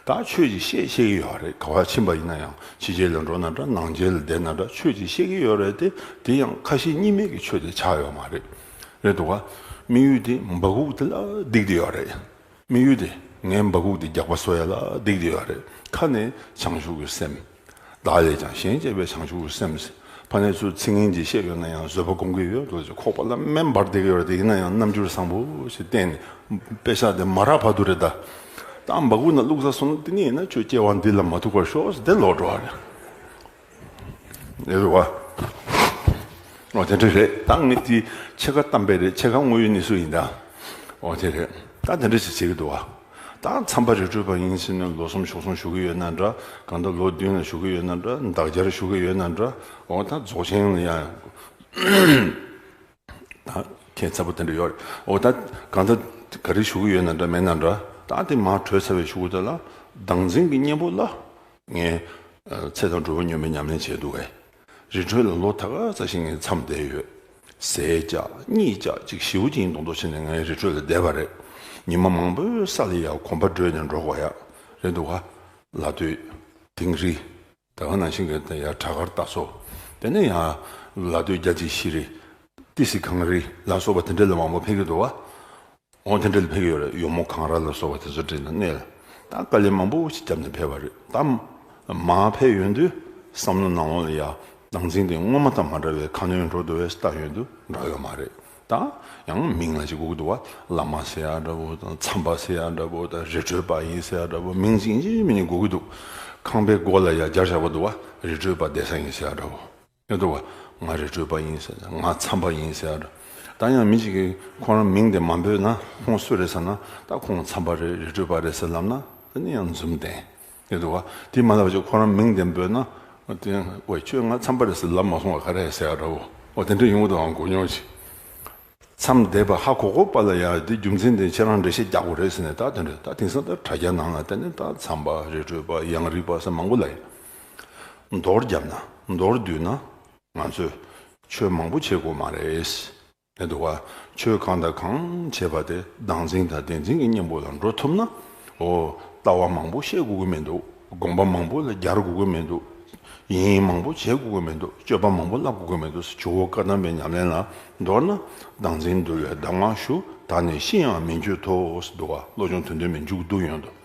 ད་ཆོས་ཅིག་བཤད་ཤེས་ཀྱི་ཡོད་རེད། ག་བ་ཕྱིན་པ་ཡིན་ན་ཡང་ཕྱི་རྒྱལ་ལ་འགྲོ་ན་འདྲ། ནང་རྒྱལ་ལ་བསྡད་ན་འདྲ། ཆོས་ཅིག་བཤད་ཀྱི་ཡོད་རེད་དེ། དེ་ཡང་ཁ་ཞེ་གཉིས་མེད་ཀྱི་ཆོས་དེ་ཆགས་ཡོད་མ་རེད། རེད་འདུག་ག་དམིགས་ཡུལ་དེ་འབག་འོག་དེ་ལ་བསྡིགས་བསྡད་ཡོད་རེད། དམིགས་ཡུལ་དེ་ངའི་འབག་འོག་དེ་རྒྱགས་པ་བཟོ་ཡ་ལ་བསྡིགས་བསྡད་ཡོད་རེད། ཁ་ནས་བྱང་ཆུབ་ཀྱི་སེམས། བདག་ལས་ཀྱང་གཞན་གཅེས་པའི་བྱང་ཆུབ་ཀྱི་སེམས། ཕ་ནས་ཚུར་ཚིག་ངན་ཅིག་བཤད་ཡོད་ན་ཡང་བཟོད་པ་སྒོམ་གྱི་ཡོད་དོ་ཅིག་ཁོག་པ་ལ་སྨན་འབར་བསྡད་ཀྱི་ཡོད་རེད། དེ་ཡིན་ན་ཡང་རྣམ་འགྱུར་བཟང་པོ་ཞིག་བསྟན་ནས་དཔེ་ཆ་དེ་མ་རག་བར་དུ་རེད་ད། ད་འབག་འོག་ནང་བླུགས་ཚར་སོང་ན་དེ་ནས་ཡིན་ན་ཁྱོད་སྐྱེ་བ་འདི་ལ་མ་ཐུག་པར་ཤོག་ཟེར་དེ་ལོག་འགྲོ་བ་རེད། ལས་རུ་བ། འོ་དེ་འདྲ་རེད། ད་ངས་དེ་ཕྱེད་ཀ་གཏམ་དཔེ་རེད། ཕྱེད་ཀ་དངོས་ཡོད་གནས་ཚུལ་ཡིན་ད། འོ་དེ་རེད། ད་དེ་འདྲ་ཞིག་བྱེད་ཀྱི་འདུག་བ། ད་མཚམས་པ་རི་ཁྲོད་པ་ཡིན་ཕྱིན་ནས་ལོ་གསུམ་ཞོགས་སོང་བཞུགས་ཀྱི་ཡོད་ན་འདྲ། གང་ལྟར་ལོ་བདུན་ལ་བཞུགས་ཀྱི་ཡོད་ན་འདྲ། འདག་སྦྱར་བཞུགས་ཀྱི་ཡོད་ན་འདྲ། འོ་ད་རྫོགས་ཆེན་ལ་ཡང་ད་ཁྱད་མཚར་པོ་དེ་འདྲ་ཡོད་རེད། འོ་ད་གང་ལྟར་ག་རེ་བཞུགས་ཀྱི་ཡོད་ན་འདྲ་མེད་ན་འདྲ། ད་དེ་མར་གྲོལ་ཚར་བའི་གཞུག་གུ་དེ་ལ་བདག་འཛིན་གྱི་གཉེན་པོ་ལ་ངས། ཚེ་དང་སྒྲུབ་པ་སྙོམས་པའི་ཉམས་ལེན་བྱས་འདུག་གས། རི་ཁྲོད་ལ་ལོ་ད་ག་ཚ་ཞིག་ངས་མཚམས་བསྡད་ཡོད། ཟས་བཅག་གཉིད་བཅག་ཅིག་ཞེ་པོ་ཅིག་ཡིན་མདོག་མདོག་བྱས་ནས་ངས་རི་ཁྲོད་ལ་བསྡད་པ་རེད། ཉི་མ་མང་པོའི་ས་ལ་ཡ་གོམ་པ་བགྲོད་ནས་འགྲོ་དགོས་ཡ། རེད་འདུག་ག། ལ་སྟོད། དིང་རི། ད་ག་ནང་བཞིན་གྱི་དེ་ཡ་བྲག་དཀར་རྟ་སོ། དེ་ནས་ཡང་ལ་སྟོད་རྒྱ་ཆེ་ཤི་རི། ཏི་སི་གངས་རི་ལ་སོགས་པ་དེ་འདྲ་ལ་མང་པོ་ཕེབས་ཀྱི་འདུག་བ། འོ་དེ་འདྲ་ལ་ཕེབས་ཀྱི་ཡོད་རེད། གཡོག་མོ་གངས་ར་ལ་སོགས་པ་དེ་ཚོ་འདྲ་ལ་གནས་ལ། ད་དཀའ་ལས་མང་པོ་ཞིག་བརྒྱབ་ནས་ཕེབས་པ་རེད། ད་མར་ཕེབས་ཡོང་དུས་བསམ་བློ་ནང་ལོགས་ལ་ཡ་བདག་འཛིན་དེ་སྔོན་མ་དང་མ་འདྲ་བའི་ཁ་སྣོན་འགྲོ་འདུག་བས་ལྟ་ཡོང་དུས་འདྲ་ཡོད་མ་རེད། ད་ཡང་མིང་ལ་ཅིག་དགོས་ཀྱི་འདུག་བ། བླ་མ་ཟེར་ཡ་འདྲ་བོ་དང་། མཚམས་པ་ཟེར་ཡ་འདྲ་བོ་དང་། རི་ཁྲོད་པ་ཡིན་ཟེར་ཡ་འདྲ་བོ། མིང་ཅིག་ཡིན་གཅིག་མིན་གཅིག་དགོས་ཀྱི་འདུག། ཁང་པའི་སྒོ་ལ་ཡ་སྦྱར་བཞག་པ་འདུག་བ། རི་ཁྲོད་པ་བསྡད་ས་ཡིན་ཟེར་ཡ་འདྲ་བོ། ཡོད་འདུག་བ། ང་རི་ཁྲོད་པ་ཡིན་ཟེར་ན། ང་མཚམས་པ་ཡིན་ཟེར་ཡ་འདྲ། ད་ཡང་མི་ཅིག་གིས་ཁོ་རང་མིང་དེ་མ་འབོད་ན་ཁོང་སུ་རེད་ཟེར་ན། ད་ཁོང་མཚམས་པ་རེད། རི་ཁྲོད་པ་རེད་ཟེར་ལབ་ན་དེ་ནི་ཡང་འཛུམ་ལྡན། ཡོད་འདུག་བ། དེ་མ་ལབ་ཅིག་ཁོ་རང་མིང་དེ་འབོད་ན། དེ་ཝེ་ཁྱོད་ང་མཚམས་པ་རེད་ཟེར་ལབ་མ་སོང་བ་ག་རེ་ཟེར་ཡ་འདྲ་བོ། འོ་དེ་འདྲ་ཡོང་གི་འདུག་ཨང་། གོ་མྱོང་ཅིག། མཚམས་བསྡད་པ་ཧ་གོ་གོ་པ་ལ་ཡ་དེ་རྒྱུ་མཚན་དེ་ཁྱེད་རང་འགྲེལ་བཤད་རྒྱག་དགོས་རེད་ཟེར་ནས། ད་དེ་འདྲ་ད་དེང་སང་ད་དྲ་རྒྱ་ནང་ལ་དེ་ནས་ད་མཚམས་པ། རི་ཁྲོད་པ། གཡང་རིས་པ་ཟེར་མང་པོ་ལ་ཡ། མདོར་བརྒྱབ་ན། མདོར་བསྡུས་ན། ང་ཚོས་ཆོས་མང་པོ་བྱེད་དགོས་མ་རེད། ཡོད་འདུག་བ། ཆོས་གང་དང་གང་བྱེད་པ་དེ་བདག་འཛིན་དང་བདེན་འཛིན་གྱི་གཉེན་པོ་ལ་འགྲོ་ཐུབ་ན། འོ། ལྟ་བ་མང་པོ་བཤད་དགོས་ཀྱི་མི་འདུག། དགོངས་པ་མང་པོ་ལ་སྦྱར་དགོས་ཀྱི་མི་འདུག། ཡིན་མང་པོ་བྱེད་དགོས་ཀྱི་མི་འདུག། སྤྱོད་པ་མང་པོ་བསླབ་དགོས་ཀྱི་མི་འདུག། ཇོ་བོ་བཀའ་གདམས་པའི་ཉམས་ལེན་ལ། མདོར་ན། བདག་འཛིན་འདུལ་བའི་གདམས་ངག་ཞུ། ད་ནི་ཤི་ཡང་མི་འགྱོད་དོ་ཟེར་འདུག་བ། བློ་སྦྱོང་དོན་ལྡན་པའི་མཇུག་བསྡུ་ཡོང་དུས།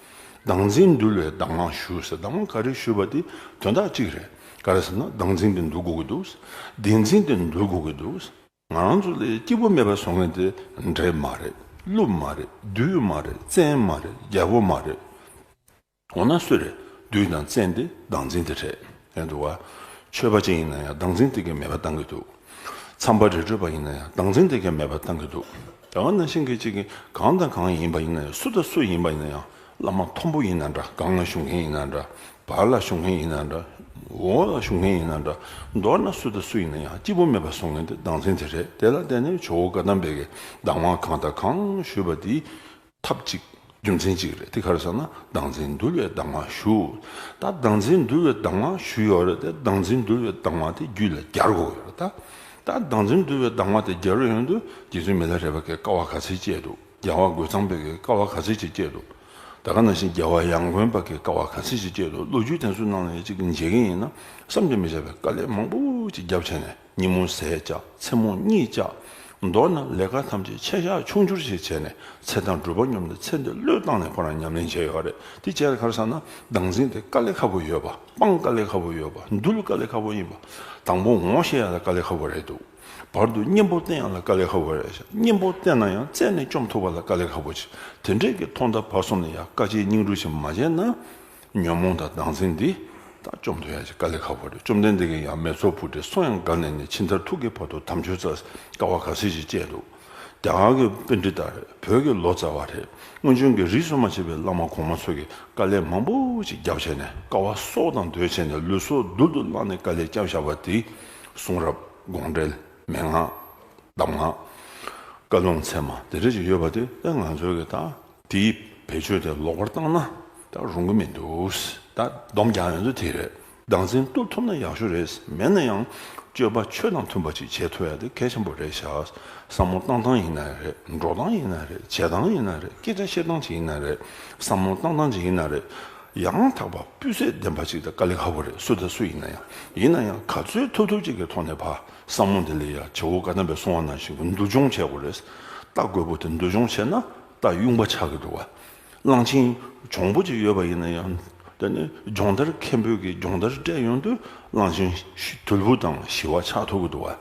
བདག་འཛིན་འདུལ་བའི་གདམས་ངག་ཞུ་ཟེར། གདམས་ངག་ག་རེ་ཞུས་པ་དེ་དོན་དག་གཅིག་རེད། ག་རེ་ཟེར་ན་བདག་འཛིན་དེ་འདུལ་དགོས་ཀྱི་འདུག། བདེན་འཛིན་དེ་འདུལ་དགོས་ཀྱི་འདུག། ང་རང་ཚོ་ལ་སྐྱིད་པོ་མེད་པ་བཟོ་མཁན་དེ་འདྲེ་མ་རེད། ཀླུ་མ་རེད། བདུད་མ་རེད། བཙན་མ་རེད། རྒྱལ་པོ་མ་རེད། འོ་ན་སུ་རེད། བདུད་དང་བཙན་དེ་བདག་འཛིན་དེ་རེད། ཡོད་འདུག་བ། ཆོས་པ་ཅིག་ཡིན་ན་ཡང་བདག་འཛིན་དེ་གས་མེད་པ་བཏང་གི་འདུག། མཚམས་པ་རི་ཁྲོད་པ་ཡིན་ན་ཡང་བདག་འཛིན་དེ་གས་མེད་པ་བཏང་གི་འདུག། དེ་བ་ནང་བཞིན་གྱི་ཅིག་གིས་གང་དང་གང་ཡིན་པ་ཡིན་ན་ཡང་། སུ་དང་སུ་ཡིན་པ་ཡིན་ན་ཡང་། བླ་མ་མཐོན་པོ་ཡིན་ན་འདྲ། སྒང་ལ་བཞུགས་མཁན་ཡིན་ན་འདྲ། བར་ལ་བཞུགས་མཁན་ཡིན་ན་འདྲ། འོག་ལ་བཞུགས་མཁན་ཡིན་ན་འདྲ། མདོར་ན་སུ་དང་སུ་ཡིན་ན་ཡང་སྐྱིད་པོ་མེད་པ་བཟོ་མཁན་དེ་བདག་འཛིན་དེ་རེད། དེ་ལ་བརྟེན་ནས་ཇོ་བོ་བཀའ་གདམས་པའི་གི་གདམས་ངག་གང་དང་གང་ཞུས་པ་དེའི་ཐབས་གཅིག། རྒྱུ་མཚན་གཅིག་རེད། དེ་ག་རེ་ཟེར་ན་བདག་འཛིན་འདུལ་བའི་གདམས་ངག་ཞུ། ད་བདག་འཛིན་འདུལ་བའི་གདམས་ངག་ཞུས་ཡོད་རེད་དེ། བདག་འཛིན་འདུལ་བའི་གདམས་ངག་དེ་རྒྱུད་ལ་སྦྱར་དགོས་ཡོད་རེད། ད་ད་བདག་འཛིན་འདུལ་བའི་གདམས་ངག་དེ་སྦྱར་ཡོང་དུས་རྗེ་བཙུན་མི་ལ་རས་པ་གིས་དཀའ་བ་ག་ཚོད་སྤྱད་འདུག། རྒྱལ་བ་རྒོད་ཚང་པའི་གི་དཀའ་བ་ག་ཚོད་ཅིག་སྤྱད་འདུག། ད་ག་ནང་བཞིན་རྒྱལ་བ་ཡང་དགོན་པ་གི་དཀའ་བ་ག་ཚོད་ཅིག་སྤྱད་འདུག། ལོ་རྒྱུས་དེ་ཚོའི་ནང་ལ་ཡང་ཅིག་མཇལ་གྱི་ཡིན་ན། བསམ་གྱིས་མི་ཁྱབ་པའི་དཀའ་ལས་མང་པོ་ཅིག་བརྒྱབ་བྱས་ནས། ཉིན་མོ་ཟས་བཅག། མཚན་མོ་གཉིད་བཅག། མདོར་ན་ལས་ཀ་ཐམས་ཅད་ཆད་བཞག་ཆུང་བསྒྱུར་ཞིག་བྱས་ནས། ཚེ་དང་སྒྲུབ་པ་སྙོམས་ནས་ཚེ་འདི་བློས་བཏང་ནས་ཁོ་རང་ཉམས་ལེན་བྱས་ཡོད་རེད། དེ་བྱས་ལ་ག་རེ་ཟེར་ན་བདག་འཛིན་དེ་དཀའ་ལས་ཁག་པོ་ཡོད་པ། སྤང་དཀའ་ལས་ཁག་པོ་ཡོད་པ། འདུལ་དཀའ་ལས་ཁག་པོ་ཡིན་པ། དང་པོ་ངོ་ཤེས་ཡ་ལ་དཀའ་ལས་ཁག་པོ་རེད་འདུག། བར་དུ་གཉེན་པོ་བསྟེན་ཡ་ལ་དཀའ་ལས་ཁག་པོ་རེད་ཤག། གཉེན་པོ་བསྟེན་ན་ཡང་རྩད་ནས་བཅོམ་ཐུབ་པ་ལ་དཀའ་ལས་ཁག་པོ་ཅིག། དེ་འདྲས་ཀྱི་ཐོག་མཐའ་བར་གསུམ་ལ་ཡང་དཀའ་སྤྱད་སྙིང་རུས་ཤིག་མ་བྱས་ན། ཉོན་མོངས་དང་བདག་འཛིན་འདི་ད་བཅོམ་ཐུབ་ཡ་ཅིག་དཀའ་ལས་ཁག་པོ་རེད། བཅོམ་ལྡན་འདས་ཀྱིས་ཡང་མེ་ཚོགས་ཕུབ་སྟེ་སོ་ཡང་བསྒང་ནས་ནི། ཕྱི་མཐར་ཐུག་གི་བར་དུ་དམ་ཆོས་བཙལ། དཀའ་བ་ག་ཚོད་ཅིག་སྤྱད་འདུག། རྒྱ་གར་གྱི་པཎྜི་ཏ་རེད། བོད་ཀྱི་ལོ་ཙཱ་བ་རེད། སྔོན་བྱོན་གྱི་རིས་སུ་མ་ཆད་པའི་བླ་མ་གོང་མ་ཚོ་གིས་དཀའ་ལས་མང་པོ་ཅིག་བརྒྱབ་བྱས་ནས། དཀའ་བ་སྲོག་དང་བསྡོས་བྱས་ནས། ལུས་སྲོག་རྡུལ་དུ་བརླགས་ནས་དཀའ་ལས་བརྒྱབ་བཞག་པ་དེ། གསུང་རབ། དགོངས་འགྲེལ། མན་ངག། གདམས་ངག། བཀའ་ལུང་ཚད་མ་དེ་འདྲ་ཅིག་ཡོད་པ་དེ། ཨེ། ང་ཚོ་གི་ད་དེའི་བེད་སྤྱོད་དེ་ལོག་པར་བཏང་ན་ད་རུང་གི་མི་འདུག། ད་སྡོམ་རྒྱག་ཡོང་དུས་དེ་རེད། བདག་འཛིན་གཏོར་ཐུབ་ན་ཡག་ཤོས་རེད། མེད་ན་ཡང་སྤྱོད་པ་ཆོས་དང་མཐུན་པ་ཅིག་བྱེད་ཐུབ་ཡ་དེ་གལ་ཆེན་པོ་རེད་ཤག། བསམ་བློ་བཏང་སྟངས་ཡིན་ན་རེད། འགྲོ་སྟངས་ཡིན་ན་རེད། བྱེད་སྟངས་ཡིན་ན་རེད། སྐད་ཆ་བཤད་སྟངས་ཅིག་ཡིན་ན་རེད། བསམ་བློ་བཏང་སྟངས་ཅིག་ཡིན་ན་རེད། ཡང་དག་པ་སྤུས་ཚད་ལྡན་པ་ཅིག་ད་དཀའ་ལས་ཁག་པོ་རེད། སུ་དང་སུ་ཡིན་ན་ཡང་། ཡིན་ན་ཡང་ག་ཚོད་ཐུབ་ཐུབ་ཅིག་གི་ཐོག་ནས་ཕར་བསམ་བློ་དེ་ལ་ཡ་ཇོ་བོ་བཀའ་གདམས་པས་གསུངས་པ་ནང་བཞིན་གྱི་མདུན་སྐྱོང་བྱེད་དགོས་རེད། རྟ་རྒོད་པོ་དེ་མདུན་སྐྱོང་བྱས་ན་རྟ་གཡུང་པ་ཆགས་ཀྱི་འདུག་བ། གླང་ཆེན་གྱོང་པོ་ཅིག་ཡོད་པ་ཡིན་ན་ཡང་། དེ་ནི་སྦྱོང་བརྡར་མཁན་པོས་ཀྱི་སྦྱོང་བརྡར་སྤྲད་ཡོང་དུས་གླང་ཆེན་དུལ་པོ་དང་ཞི་བ་ཆགས་ཐུབ་ཀྱི་འདུག་བ།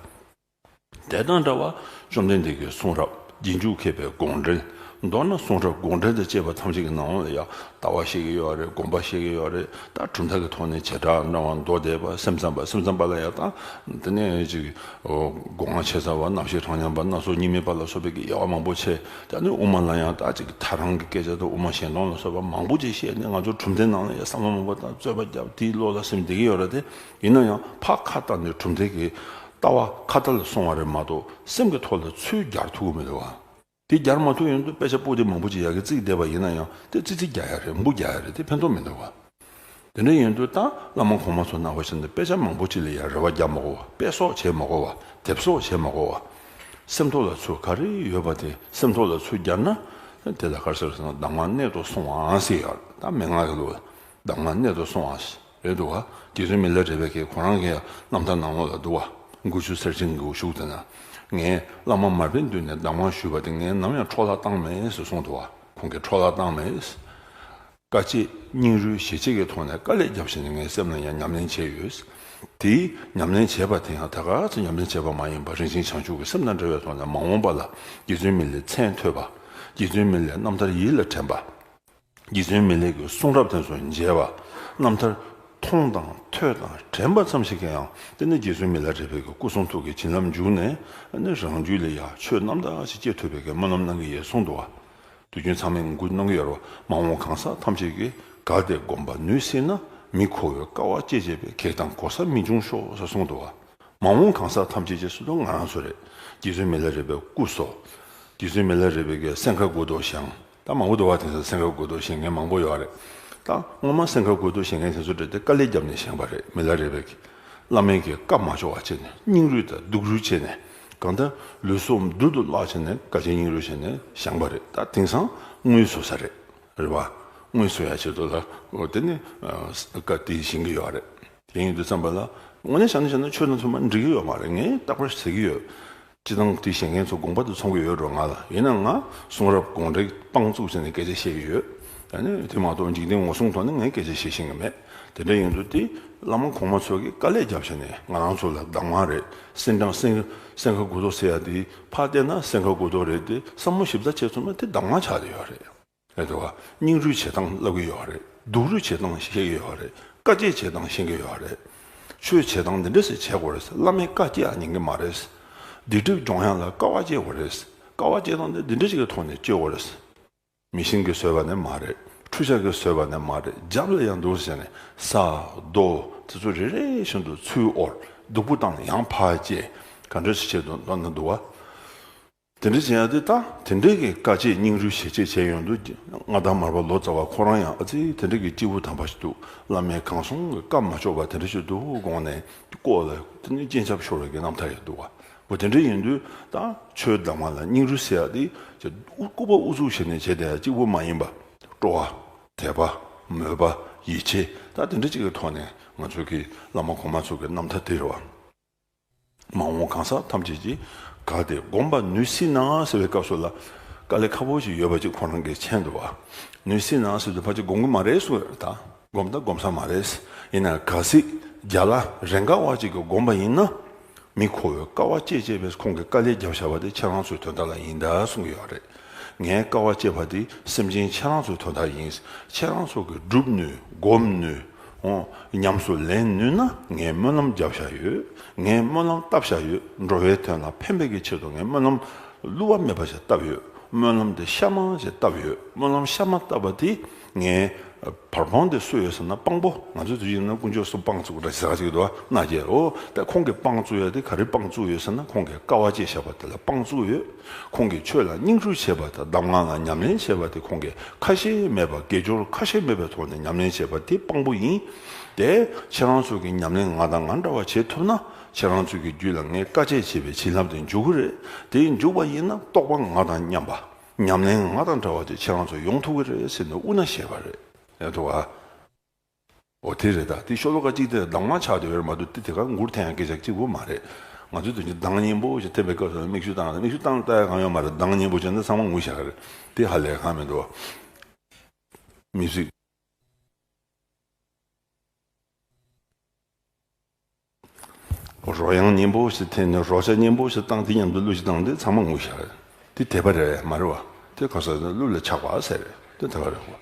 དེ་དང་འདྲ་བ་བཅོམ་ལྡན་འདས་ཀྱི་གསུང་རབ། རྗེས་འཇུག་མཁས་པའི་དགོངས་འགྲེལ། མདོར་ན་གསུང་རབ་དགོངས་འགྲེལ་དང་བཅས་པ་ཐམས་ཅད་ཀྱི་ནང་ལ་ཡང་ལྟ་བ་བཤད་ཀྱི་ཡོད་རེད། དགོངས་པ་བཤད་ཀྱི་ཡོད་རེད། ད་གྲུབ་མཐའ་གི་ཐོག་ནས་བྱེ་བྲག་སྨྲ་བ། མདོ་སྡེ་པ། སེམས་ཙམ་པ། སེམས་ཙམ་པ་ལ་ཡང་ད་དེ་ནས་ཅིག་སྒོ་ལྔ་ཆེ་ས་པ། རྣམ་ཤེས་གྲངས་མཉམ་པ། སྣ་ཚོགས་གཉིས་མེད་པ་ལ་སོགས་པའི་གི་དབྱེ་བ་མང་པོ་ཕྱེ། ད་ནི་དབུ་མ་ལ་ཡང་ད་ཅིག་ཐལ་རང་གི་སྐད་ཆ་དང་། དབུ་མ་གཞན་སྟོང་ལ་སོགས་པ་མང་པོ་ཅིག་བཤད་ནས། ང་ཚོ་གྲུབ་མཐའི་ནང་ལ་ཡང་བསམ་བློ་མང་པོ་དང་རྩོད་པ་བརྒྱབ། དེའི་བློ་ལ་སེམས་བདེ་གི་ཡོད་རེད་དེ། ཡིན་ན་ཡང་ཕར་ཁ་བཏང་ནས་གྲུབ་མཐའི་གི་ལྟ་བ་ཁ་བརྡ་ལ་སོང་བ་རེད་མ་གཏོགས། སེམས་ཀྱི་ཐོག་ལ་ཚུར་སྦྱར་ཐུབ་ཀྱི་མི་འདུག་བ། དེ་སྦྱར་མ་ཐུབ་ཡོང་དུས་དཔེ་ཆ་པོ་ཏི་མང་པོ་ཅིག་ཡ་གི་བརྩིགས་བསྡད་པ་ཡིན་ན་ཡང་། དེ་ཙི་ཙི་རྒྱག་ཡ་རེད། འབུ་རྒྱག་ཡ་རེད། དེ་ཕན་ཐོགས་མི་འདུག་བ། དེ་འདྲ་ཡིན་དུས་ད་བླ་མ་གོང་མ་ཚོ་ནང་བ་བཞིན་དུ་དཔེ་ཆ་མང་པོ་ཅིག་ལ་ཡང་རེ་བ་རྒྱག་མ་དགོས་པ། དཔེ་སོགས་བྱེད་མ་དགོས་པ། དེབ་སོགས་བྱེད་མ་དགོས་པ། སེམས་ཐོག་ལ་ཚུར་ག་རེ་ཡོད་པ་དེ་སེམས་ཐོག་ལ་ཚུར་བརྒྱབ་ན། དེ་ལ་ག་རེ་ཟེར་ཟེར་ན་གདམས་ངག་གནད་དུ་སོང་བའང་ཟེར་ཡོད་རེད། ད་མན་ངག་གི་ལུགས་ལ་གདམས་ངག་གནད་དུ་སོང་བ་རེད་འདུག་ག་རྗེ་བཙུན་མི་ལ་རས་པའི་གི་ཁོ་རང་གི་རྣམ་ཐར་ནང་ལོགས་ལ་འདུག་ག་མགུར་ཆུ་གསེར་ཕྲེང་གི་གཞུག་དེ་ན། ངས་བླ་མ་མར་པའི་མདུན་ནས་གདམས་ངག་ཞུས་པ་དེ་ངས་ནམ་ཡང་འཕྲོ་བརླག་བཏང་མེད་ཟེར་གསུངས་འདུག་ག་ཁོང་གིས་འཕྲོ་བརླག་བཏང་མེད། དཀའ་སྤྱད་སྙིང་རུས་ཞེ་གཅིག་གི་ཐོག་ནས་དཀའ་ལས་བརྒྱབ་བྱས་ནས་ངའི་སེམས་ལ་ཡང་ཉམས་ལེན་བྱས་ཡོད། དེའི་ཉམས་ལེན་བྱས་པ་དེ་ཡང་ད་ག་ཚོད་ཉམས་ལེན་བྱས་པ་མ་ཡིན་པར་རིན་ཆེན་བྱང་ཆུབ་ཀྱི་སེམས་དང་འབྲེལ་བའི་ཐོག་ནས་མ་འོངས་པ་ལ་རྗེ་བཙུན་མི་ལའི་མཚན་ཐོས་པ། རྗེ་བཙུན་མི་ལའི་རྣམ་ཐར་ཡིད་ལ་དྲན་པ། རྗེ་བཙུན་མི་ལའི་གི་གསུང་རབ་དེ་ཚོ་མཇལ་བ། རྣམ་ཐར་མཐོང་དང་ཐོས་དང་དྲན་པ་ཙམ་ཞིག་གིས་ཡང་དེ་ནི་རྗེ་བཙུན་མི་ལ་རས་པའི་གི་སྐུ་གསུང་ཐུགས་ཀྱི་བྱིན་རླབས་འཇུག་ནས་ནི་རང་རྒྱུད་ལ་ཡང་ཆོས་རྣམ་དག་ཅིག་སྐྱེ་ཐུབ་པའི་གི་སྨོན་ལམ་གནང་གི་ཡོད་གསུངས་འདུག་ག་དུས་རྒྱུན་ཚང་མས་མགུར་གནང་གི་ཡོད་རེད་བ། མ་འོངས་གང་ཟག་ཐམས་ཅད་ཀྱིས། གལ་ཏེ་སྒོམ་པ་ནུས་སྲིད་ན། མི་ཁོ་བོས་དཀའ་བ་སྤྱད་སྤྱད་པས། གེགས་དང་གོལ་ས་མི་འབྱུང་ཤོག་ཟེར་གསུངས་འདུག་བ། མ་འོངས་གང་ཟག་ཐམས་ཅད་ཅེས་སུ་དང་ང་རང་ཚོ་རེད། རྗེ་བཙུན་མི་ལ་རས་པའི་སྐུ་སོགས། རྗེ་བཙུན་མི་ལ་རས་པའི་གི་སེང་ཁ་དགུ་ཐོག་བཞེངས། ད་མང་པོ་འདུག་བ། དེང་སང་སེང་ཁ་དགུ་ཐོག་བཞེངས་མཁན་མང་པོ་ཡོད་རེད། ད་སྔོན་མ་སེང་ཁ་དགུ་ཐོག་བཞེངས་མཁན་དེ་ཚོ་རེད་དེ་དཀའ་ལས་བརྒྱབ་ནས་བཞེངས་པ་རེད། མི་ལ་རས་པའི་གི་བླ་མའི་གི་བཀའ་མ་ལྕོགས་པ་བྱས་ནས་སྙིང་རུས་དང་སྡུག་རུས་བྱས་ནས་གང་ལྟར་ལུས་སྲོག་རྡུལ་དུ་བརླག་བྱས་ནས་དཀའ་སྤྱད་སྙིང་རུས་བྱས་ནས་བཞེངས་པ་རེད། ད་དེང་སང་དངུལ་བཟོ་ས་རེད། རེད་བ། དངུལ་བཟོ་ཡ་ཆེད་དུ་ལ་འོ་དེ་ནི་ཨ་བཀའ་དེ་བཞེངས་ཀྱི་ཡོད་རེད། དེ་ཡིན་དུས་ཙམ་པ་ལ་དངོས་གནས་བྱས་ན་བྱས་ན་ཆོས་དང་མཐུན་པ་འགྲིག་གི་ཡོད་མ་རེད། ངས་རྟག་པར་ཟེར་གྱི་ཡོད། སྤྱི་བཏང་དེ་བཞེངས་མཁན་ཚོ་དགོངས་པ་དེ་ཚོམ་གྱི་ཡོད་འགྲོ་ང་ལ། ཡིན་ན་ང་གསུང་རབ་དགོངས་འགྲེལ་དཔང་བཙུགས་བྱས་ནས་སྐད་ཆ་བཤད་ཀྱི་ཡོད། ཨ་ནི་དེ་མ་གཏོགས་འཇིག་རྟེན་ངོ་སྲུང་ཐོག་ནས་ངས་སྐད་ཆ་བཤད་ཤེས་ཀྱི་མེད། དེ་འདྲ་ཡིན་དུས་དེ་བླ་མ་གོང་མ་ཚོ་གིས་དཀའ་ལས་བརྒྱབ་བྱས་ནས་ང་རང་ཚོ་ལ་གདམས་ངག་རེད། སེང་ཁ་སེང་སེང་ཁ་དགུ་ཐོག་ཟེར་ཡ་དེ་ཕར་བལྟས་ན་སེང་ཁ་དགུ་ཐོག་རེད་དེ་བསམ་བློ་ཞིབ་ལྟ་བྱས་ཚུགས་ན་དེ་གདམས་ངག་ཆགས་བསྡད་ཡོད་རེད། རེད་དོ། སྙིང་རུས་བྱེད་སྟངས་བསླབ་ཀྱི་ཡོད་རེད། སྡུག་རུས་བྱེད་སྟངས་བཤད་ཀྱི་ཡོད་རེད། དཀའ་སྤྱད་བྱེད་སྟངས་ཤེས་ཀྱི་ཡོད་རེད། ཆོས་བྱེད་སྟངས་འདི་འདྲ་ཞིག་བྱེད་དགོས་རེད། བླ་མའི་བཀའ་སྐྱེལ་ཡ་ཉན་གྱི་མ་རེད། སྡིག་སྒྲིབ་སྦྱོང་ཡ་ལ་དཀའ་བ་སྤྱད་དགོས་རེད། དཀའ་བ་སྤྱད་སྟངས་འདི་འདི་འདྲ་ཞིག་གི་ཐོག་ནས་སྤྱོད་དགོས་རེད། མི་ཤིང་གིས་བཟོས་པ་ནི་མ་རེད། འཕྲུལ་ཆས་ཀྱིས་བཟོས་པ་ནི་མ་རེད། རྒྱབ་ལ་ཡང་འདུག་ཟེར་ནས་ས་རྡོ་དེ་ཚོ་རེ་རེ་བཞིན་དུ་ཚུར་དབོར། སྡུག་པོ་བཏང་ཡང་ཕར་སྐྱེལ། ག་འདྲ་ཞིག་བྱེད་དུ་འདོད་ན་འདུག་བ། དེ་འདྲ་བྱེད་ཡ་དེ་ད་དེ་འདྲའི་གི་དཀའ་སྤྱད་སྙིང་རུས་ཞེ་གཅིག་བྱས་ཡོང་དུས་མངའ་བདག་མར་པ་ལོ་ཙཱ་བ་ཁོ་རང་ཡང་ཨ་ཙི་དེ་འདྲའི་གི་སྐྱེས་བུ་དམ་པ་ཞིག་འདུག་བླ་མའི་གང་གསུང་གི་བཀའ་མ་ལྕོགས་པ་དེ་འདྲ་ཞིག་འདུག་དགོངས་ནས་ལྐོག་ལ་དེ་ནི་སྤྱན་ཆབ་ཤོར་བའི་གི་རྣམ་ཐར་ཡང་འདུག་བ། འོ་དེ་འདྲ་ཡིན་དུས་ད་ཆོས་གདམས་ངག་ལ་སྙིང་རུས་ཟེར་ཡ་དེ་ཅིག་སྐུར་པ་ཨུ་ཚུགས་བྱས་ནས་བྱས་བསྡད་ཡ་གཅིག་པུ་མ་ཡིན་པ། སྤྲོ་བ། དད་པ། མོས་པ། ཡིད་ཆེས། ད་དེ་འདྲ་ཅིག་གི་ཐོག་ནས་ང་ཚོའི་གི་བླ་མ་གོང་མ་ཚོ་གི་རྣམ་ཐར་དེ་རེད་བ། མ་འོངས་གང་ཟག་ཐམས་ཅད་ཀྱིས་གལ་ཏེ་སྒོམ་པ་ནུས་སྲིད་ན་ཟེར་བའི་སྐབས་སུ་ལ་དཀའ་ལས་ཁག་པོ་ཞིག་ཡོད་པ་ཅིག་ཁོ་རང་གིས་མཁྱེན་འདུག་བ། ནུས་སྲིད་ན་ཟེར་དུས་ཕལ་ཆེར་སྒོམ་གྱི་མ་རེད་གསུངས་ཡོད་རེད་ད། སྒོམ་ད་སྒོམ་ས་མ་རེད། ཡིན་ན་གལ་སྲིད་རྒྱ་ལ་རེ་འགའ་བ་ཅིག་གིས་སྒོམ་པ་ཡིན་ན། མི་ཁོ་བོས་དཀའ་བ་སྤྱད་སྤྱད་པས་ཁོང་གིས་དཀའ་ལས་བརྒྱབ་བཞག་པ་དེ་ཁྱེད་རང་ཚོའི་དོན་དག་ལ་ཡིན་ད་གསུང་གི་ཡོད་རེད། ངས་དཀའ་བ་སྤྱད་པ་དེ་སེམས་ཅན་ཁྱེད་རང་ཚོའི་དོན་དག་ཡིན། ཁྱེད་རང་ཚོ་གིས་སྒྲུབ་ནུས། སྒོམ་ནུས། འོ། ཉམས་སུ་ལེན་ནུས་ན་ངས་སྨོན་ལམ་བརྒྱབ་བཞག་ཡོད། ངས་སྨོན་ལམ་བཏབ་བཞག་ཡོད། འགྲོ་བའི་དོན་ལ་ཕན་པའི་གི་ཆེད་དུ་ངས་སྨོན་ལམ་བསླུ་བ་མེད་པ་ཞིག་བཏབ་ཡོད། སྨོན་ལམ་དེ་གཤའ་མ་ཞིག་བཏབ་ཡོད། སྨོན་ལམ་གཤའ་མ་བཏབ་པ་དེ་ངས་བར་སྤོང་དེ་སུ་ཡོད་ཟེར་ན་དཔང་པོ། ང་ཚོའི་དུས་ཡིན་ན་དཀོན་མཆོག་གསུམ་དཔང་བཙུགས་ར་ཟེར་ཅིག་འདུག་ན་རྒྱལ་ལོ། ད་ཁོང་གིས་དཔང་བཙུགས་ཡོད་དེ་ག་རེ་དཔང་བཙུགས་ཡོད་ཟེར་ན་ཁོང་གིས་དཀའ་བ་སྤྱད་བཞག་པ་དེ་ལ་དཔང་བཙུགས་ཡོད། ཁོང་གིས་ཆོས་ལ་སྙིང་རུས་བྱས་པ་དང་གདམས་ངག་ལ་ཉམས་ལེན་བྱས་པ་དེ་ཁོང་གིས་ཁ་ཞེ་མེད་པ་དགེ་སྦྱོར་ཁ་ཞེ་མེད་པའི་ཐོག་ནས་ཉམས་ལེན་བྱས་པ་དེ་དཔང་པོ་ཡིན། དེ་ཁྱེད་རང་ཚོ་གི་ཉམས་ལེན་ང་དང་ང་འདྲ་བ་བྱེད་ཐུབ་ན་ཁྱེད་རང་ཚོ་གི་རྒྱུད་ལ་ངས་དཀའ་སྤྱད་བྱས་པའི་བྱིན་རླབས་དེ་འཇུག་གི་རེད། དེ་འཇུག་པ་ཡིན་ན་རྟོགས་པ་ང་དང་མཉམ་པ། ཉམས་ལེན་ང་དང་འདྲ་བ་དེ་ཁྱེད་རང་ཚོ་ཡོང་ཐུབ་ཀྱི་རེད་ཟེར་ནས་དབུ་མནའ་བཞེས་པ་རེད། ཡ་ཐུབ་ཨ། འོ་དེ་རེད་ད། དེ་ཤོ་ལོ་ཀ་གཅིག་དེ་གདམས་ངག་ཆགས་བསྡད་ཡོད་རེད་མ་གཏོགས་དེ་དེ་ག་མགུར་འཐེན་ཡ་སྐད་ཆ་གཅིག་པོ་མ་རེད། ང་ཚོའི་དུས་ཀྱི་གདངས་སྙན་པོ་ཞིག་འཐེན་པའི་སྐབས་སུ་མིག་ཆུ་བཏང་ནས་མིག་ཆུ་བཏང་ལྟ་ཡ་གང་ཡོད་མ་རེད། གདངས་སྙན་པོ་བྱས་ན་ཚང་མ་ངུ་བཞག་གི་རེད། དེ་ཧ་ལས་གང་མི་འདུག་མི་གཟིགས། རོལ་དབྱངས་སྙན་པོ་ཞིག་འཐེན་ནས་རོལ་ཆ་སྙན་པོ་ཞིག་བཏང་དེ་མཉམ་དུ་གླུ་ཞིག་བཏང་དེ་ཚང་མ་ངུ་ཤག་དེ་དད་པ་རེད་མ་རེད་བ། དེ་ག་ས་གླུ་ལ་ཆགས་པ་ཟེར་རེད་དེ་དད་པ་རེད་བ།